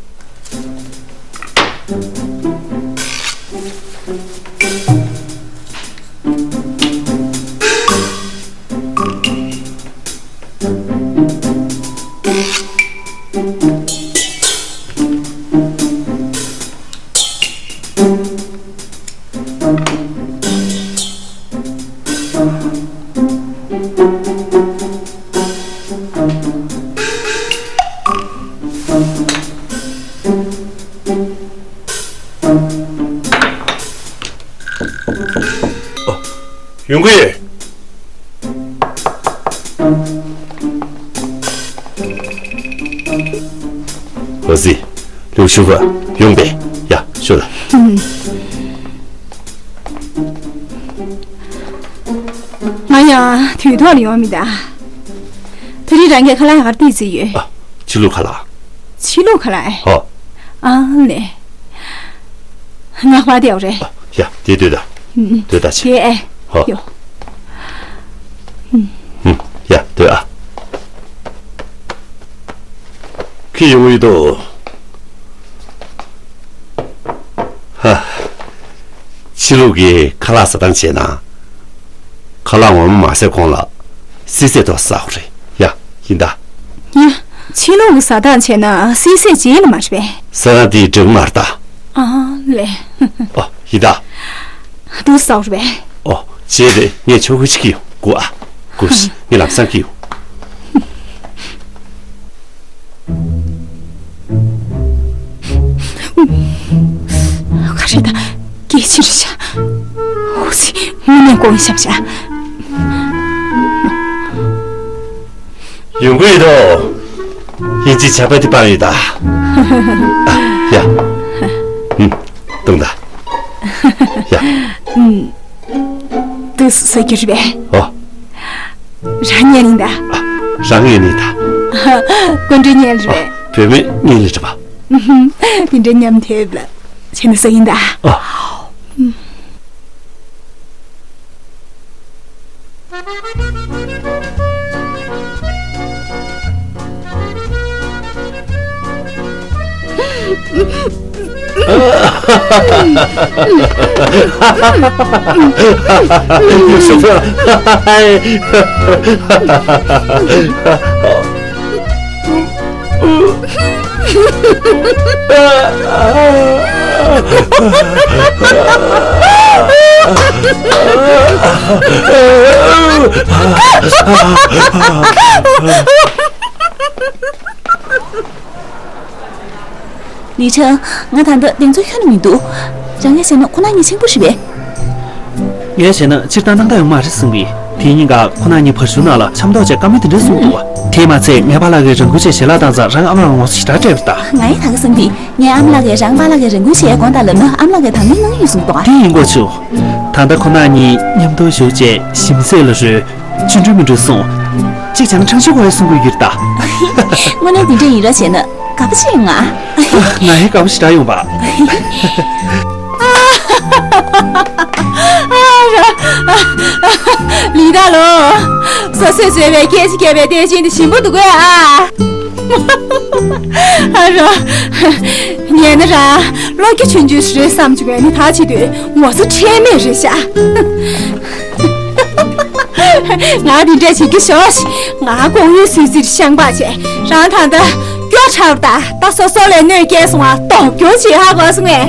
ཡོང་གི་ཡོད། ཨོ་ཙི། ལུག་ཤུ་བ་ཡོང་པས། ཡ་ཤོད་ལ། ང་ཡང་དུས་ཐོག་ལ་ཡོང་མི་གདའ། ད་རེས་རང་གིས་ཁ་ལག་ག་རེ་སྟེར་རྩིས་ཡོད། ཨ། ཕྱི་ལུགས་ཁ་ལག་ཕྱི་ལུགས་ཁ་ལག་ཨེ། ཨོ། ཨ་ལེ། ང་ཕར་བསྡད་ཡོད་རེད། ཨ། ཡ་དེ་སྡོད་ད། ཨུ། སྡོད་ད་ཆེ། དེ་ཨེ། ཨོ། ཡོ། ཨུ། ཡ་སྡོད་ཨ། ཁྱེད་ཡོང་གི་འདུག་ཧ། ཕྱི་ལུགས་ཀྱི་ཁ་ལག་ཟ་སྟངས་བྱས་ན། ཁ་ལག་ངོ་མ་མ་ཟས་གོང་ལ་བསིལ་ཟས་ཐོག་ཟ་དགོས་རེད་ཡ། ཡིན་ད། ཡ། ཕྱི་ལུགས་ཀྱི་ཟ་སྟངས་བྱས་ན་བསིལ་ཟས་རྗེས་ལ་མ་རེད་པས། ཟ་ན་དེའི་འགྲིག་མ་རེད་ད། ཨ་ལེ། ཨོ་ཡིན་ད། འདུག་ཟ་དགོས་རེད་པས། ཨོ་བྱས་རེད། ངས་ཆོག་གི་ཅིག་གི་ཡོང་། སྒུག་ཨ། སྒུག་ཤིག་ངས་ལམ་སང་གི་ཡོང་། ག་རེ་ད། སྐད་ཆེ་རེད་ཤག་ཨོ་ཙི། དངོས་གནས་དགོངས་ཤམ་ཤག་ཡོང་གི་ཡོད་དོ། ཡིན་གཅིག་ཇག་པ་དེ་སྤངས་ཡོད་ད། ཡ། ཨུམ། བཏུང་ད། ཡ། ཨུམ། འདུག་ཟ་རྒྱུ་རེད་པས། ཨོ། རང་ཉལ་ཡིན་ད། ཨ། རང་ཉལ་ཡིན་ད། སྐུ་མགྲོན་ཉལ་རེད་པས། ཨ། བུད་མེད་ཉལ་ལེ་རེད་པ། ཨུམ། དེ་འདྲའི་མཉམ་དེབ་ལ་བྱས་ན་ཟ་ཡིན་ད། ཨ། ཨུམ། ལི་ཁྲང་། ང་ད་ལྟ་གདེང་ཚོད་ཁྱོན་ནས་མི་འདུག་རང་གིས་བྱས་ན་ཁོ་ན་ཉིན་ཆེན་པོ་རེད་པས། ངས་བྱས་ན་སྤྱིར་བཏང་སྣང་དག་ཡོང་མ་རེད་བསམ་གི། དེའི་ཉིན་ཀ་ཁོ་ན་ཉིན་བར་ཞུགས་ནང་ལ་འཆམ་ཐོག་བྱས་བཀའ་མོལ་དེ་འདྲ་གསུངས་འདུག་དེས་མ་ཚད་ངའི་པཱ་ལགས་ཀྱིས་རང་འགུལ་བྱས་ཞལ་ལག་བཏང་ཙང་རང་ཨ་མ་ལགས་ངོ་སོ་ཞེ་དྲག་སྤྲད་པ་རེད་ད། ང་ཡང་ད་ག་བསམ་གི། ངའི་ཨ་མ་ལགས་ཀྱིས་རང་པཱ་ལགས་ཀྱིས་རང་འགུལ་བྱས་དགོངས་དག་ལབ་ན་ཨ་མ་ལགས་ཀྱིས་དང་ལེན་གནང་གི་ཡོད་གསུངས་འདུག་དེ་ཡིན་དགོས་བྱུང་། ད་ལྟ་ཁོ་ན་གཉིས་མཉམ་དུ་བཞུགས་བྱས་ཞིམ་ཟས་ལ་རོལ། ཅི་འགྲོ་མི་འགྲོ་གསུངས། གཅིག་བྱས་ན་ཁྲང་ཤིས་ཁོ་ཡ་གསུང་གི་ཡོད་ད། དངོས་གནས་དེ་འདྲ་ཡིན་ར་བྱས་ན་དགའ་པོ་བྱེད་ང་། ང་ཡང་དགའ་པོ་ཞེ་དྲག་ཡོང་པ། ལི་ད་ལོ། སོ་སོས་བཟོས་པའི་སྐད་ཆ་བརྒྱབ་པའི་རྟེན་ཅན་དེ་ཞིམ་པོ་འདུག་གས་ཨ། ཨ་རོ། ཉན་ན་ར། བློ་སྐྱེ་ཆུང་ཆུང་ཞིག་རེད་བསམ་བྱུང་བས་ནི་ད་བྱེད་དུས་ངོ་ཚ་ཁྲེལ་མེད་རེད་ཤག་ང་འདི་འདྲ་བྱེད་ཀྱི་ཞོག་ང་ལྐོག་གཡོ་སུད་སིར་ཤང་པ་བྱས་རང་ད་ལྟ་སྐྱོ་ཁྲག་ད་ད་སོ་སོ་ལས་གནོད་སྐྱེལ་སོང་ང་ལྡོག་སྐྱོར་བྱེད་ཧ་གོ་སོང་ངས།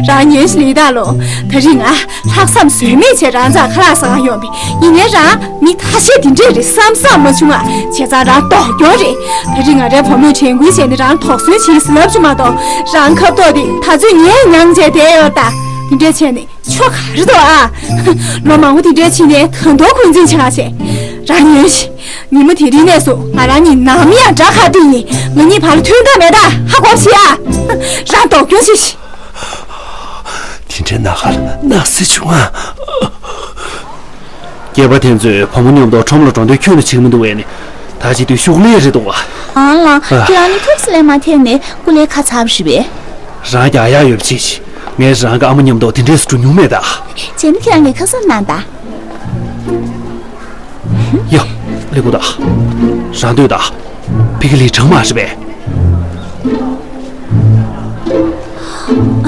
རང་ཉོན་ཞིག་ལི་ད་ལོ། ད་རིང་ང་ལྷག་བསམ་ཟོལ་མེད་བྱས་རང་ཚང་ཁ་ལག་ཟ་ག་ཡོང་པས་ཡིན་ནའི་རང་མི་ཐ་ཤལ་འདི་འདྲས་རེད་བསམ་བསམ་མ་བྱུང་ང་བྱས་ཙང་རང་ལྡོག་སྐྱོར་རེད། ད་རིང་ང་རའི་བུ་མོས་དྲན་སྐུལ་བྱས་ནས་རང་དོགས་ཟོན་བྱེད་ཟེར་ལབ་བྱུང་མ་གཏོགས་རང་ཁ་ཐོག་དེ་ད་ཚོད་ངས་མྱངས་བྱས་བསྡད་ཡོད་ད། འདི་འདྲས་བྱས་ནས། ཆོ་ག་རེད་དོ་ཨ། ལོ་མང་པོ་དེ་འདྲའི་ཕྱིན་ནས་ད་དུང་འཁོན་འཛིན་བྱེད་ག་བྱེད། རང་ཉོན་ཞིག་ཉིན་མོ་དེ་རིང་ནས་བཟུང་ང་རང་གཉིས་ནམ་ཡང་དགྲ་ཁ་གཏད་ཡིན། ང་གཉིས་བར་ལ་མཐུན་ཐབས་མེད་ད། ཧ་གོ་ཤིག་ཨ། རང་ལྡོག་སྐྱོར་བྱེད་ཤིག་དེ་འདྲའི་ན་ཁ་ལ་ན་སེ་བྱུང་ཨ། སྐྱེས་པ་དེ་ཚོས་བུ་མོ་མཉམ་དུ་ཁྲོམ་ལ་འགྲོ་འདོད་ཁྱོན་ནས་བྱེད་མི་འདུག་བས་ནི། ད་ཅི་དུས་ཤུགས་ལས་རེད་འདུག་བ། ཨང་ལགས། ཨ། ཁྱེད་རང་ནི་ཐུགས་སུ་ལས་མ་ཐེབས་ནས་སྐུ་ལས་ཁ་ཚར་བ་རེད་པས། རང་རྒྱག་ཡག་ཡོད་པ་ཅིག་ངས་རང་གི་ཨ་མ་མཉམ་དུ་དེ་འདྲས་སུ་འགྲོ་མྱོང་མེད་ད། བྱས་ན་ཁྱེད་རང་གིས་ཁ་སང་གནང་ད། ཡ། ལེགས་པོ་ད། རང་འདོད་ད། ཕ་གི་ལི་ཁྲང་མ་རེད་པས།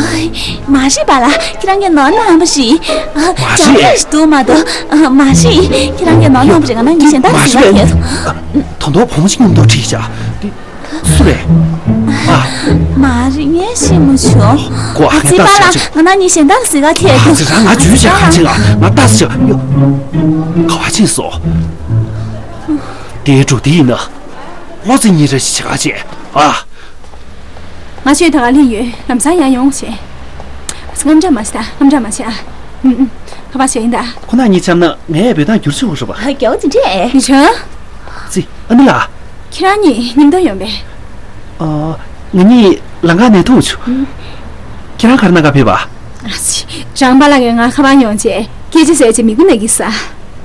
ཨ། མ་རེད་པཱ་ལགས། ཁྱེད་རང་གིས་ནོར་གནང་བ་རེད། ཨ། མ་རེད། ཅང་ཞིག་འདུག་མ་གཏོགས། ཨ། མ་རེད། ཁྱེད་རང་གིས་ནོར་གནང་བ་རེད། ང་རང་གཉིས་གཞན་དག་ལ་གཟིགས་ཡག་ཐད། ད་དུང་བུ་མོ་ཞིག་མཉམ་དུ་ཁྲིད་བཞག་དེ་སུ་རེད། ཨ། མ་རེད། ངས་ཤེས་མ་བྱུང་། ཁོ་ཨ། ཨ་ཙི་ངས་པཱ་ལགས། ང་རང་གཉིས་གཞན་དག་ལ་གཟིགས་ཡག་ཐད། ཨ་ཙི། རང་ང་ཇུས་བྱས་ག་ཅིག་ང་ལྟ་ཟེར་ཡོ། ག་བ་ཕྱིན་སོང་། དེའི་འགྲོ་དེ་ཡིན་ན། ལོ་ཙི་གཉིས་རེ་ཞིག་བྱེད་ག་བྱེད་ཨ། ང་ཆོས་ད་ག་ལྷིང་ཡོད། ལམ་སང་ཡང་ཡོང་བྱེད། ཨ་ཙི། དངངས་སྐྲག་མ་བྱེད་ད། དངངས་སྐྲག་མ་བྱེད་ཨ། ཨུམ་ཨུམ། ཁ་པར་བྱས་ཡིན་ད། ཁོ་ན་གཉིས་འཆམ་ན་ངས་འབོད་སྟངས་བསྒྱུར་ཆོག་གི་རེད་པ། ཨ། རྒྱལ་བ་དེ་འདྲས་ཨེ། ཡིན་ཆོག་ཙི། ཨ་ནི་ལགས། ཁྱེད་རང་གཉིས་མཉམ་དུ་ཡོང་པས། ཨ། ང་གཉིས་ལམ་ཁ་ནས་ཐུག་བྱུང་། ཨུམ། ཁྱེད་རང་ག་རེ་གནང་ག་ཕེབས་པ། ཨ་ཙི། རང་པཱ་ལགས་ཀྱིས་ང་ཁ་པར་ཡོང་བྱས་སྐད་ཆ་ཟེར་བྱས་མི་གུ་ནས་གི་ས།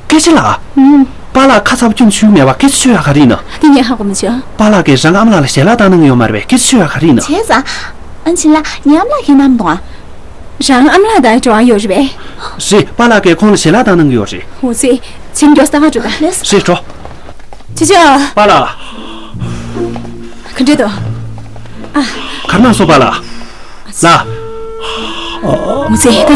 སྐད་ཆ་ལ། ཨུམ། པཱ་ལགས་ཁ་ཚ་པོ་ཁྱོན་ཞུ་མེད་པ་སྐད་ཆ་ཤོད་ཡག་ག་རེ་ཡིན་ན། དེ་ངས་ཧ་གོ་མ་བྱུང་། པཱ་ལགས་ཀྱིས་རང་གི་ཨ་མ་ལགས་ལ་ཞལ་ལག་བཏང་གནང་གི་ཡོད་མ་རེད་པས། སྐད་ཆ་ཤོད་ཡག་ག་རེ་ཡིན་ན། བྱས་ཙང་། ཨ་ཅེ་ལགས། ངའི་ཨ་མ་ལགས་ཁྱེད་རྣམས་དང་། རང་ཨ་མ་ལགས་དང་འབྲེལ་བ་ཡོད་རེད་པས། རེད། པཱ་ལགས་ཀྱིས་ཁོང་ལ་ཞལ་ལག་བཏང་གནང་གི་ཡོད་རེད། འོ་ཙི། ཕྱིན་མགྱོགས་ས་ག་འགྲོ་ད། ལགས་སོ། རེད། འགྲོ། ཅི་ཅི། པཱ་ལགས། ག་འདྲས་འདུག་ཨ། ག་རེ་གནང་སོང་པཱ་ལགས། ལགས། འོ་ཙི། ད་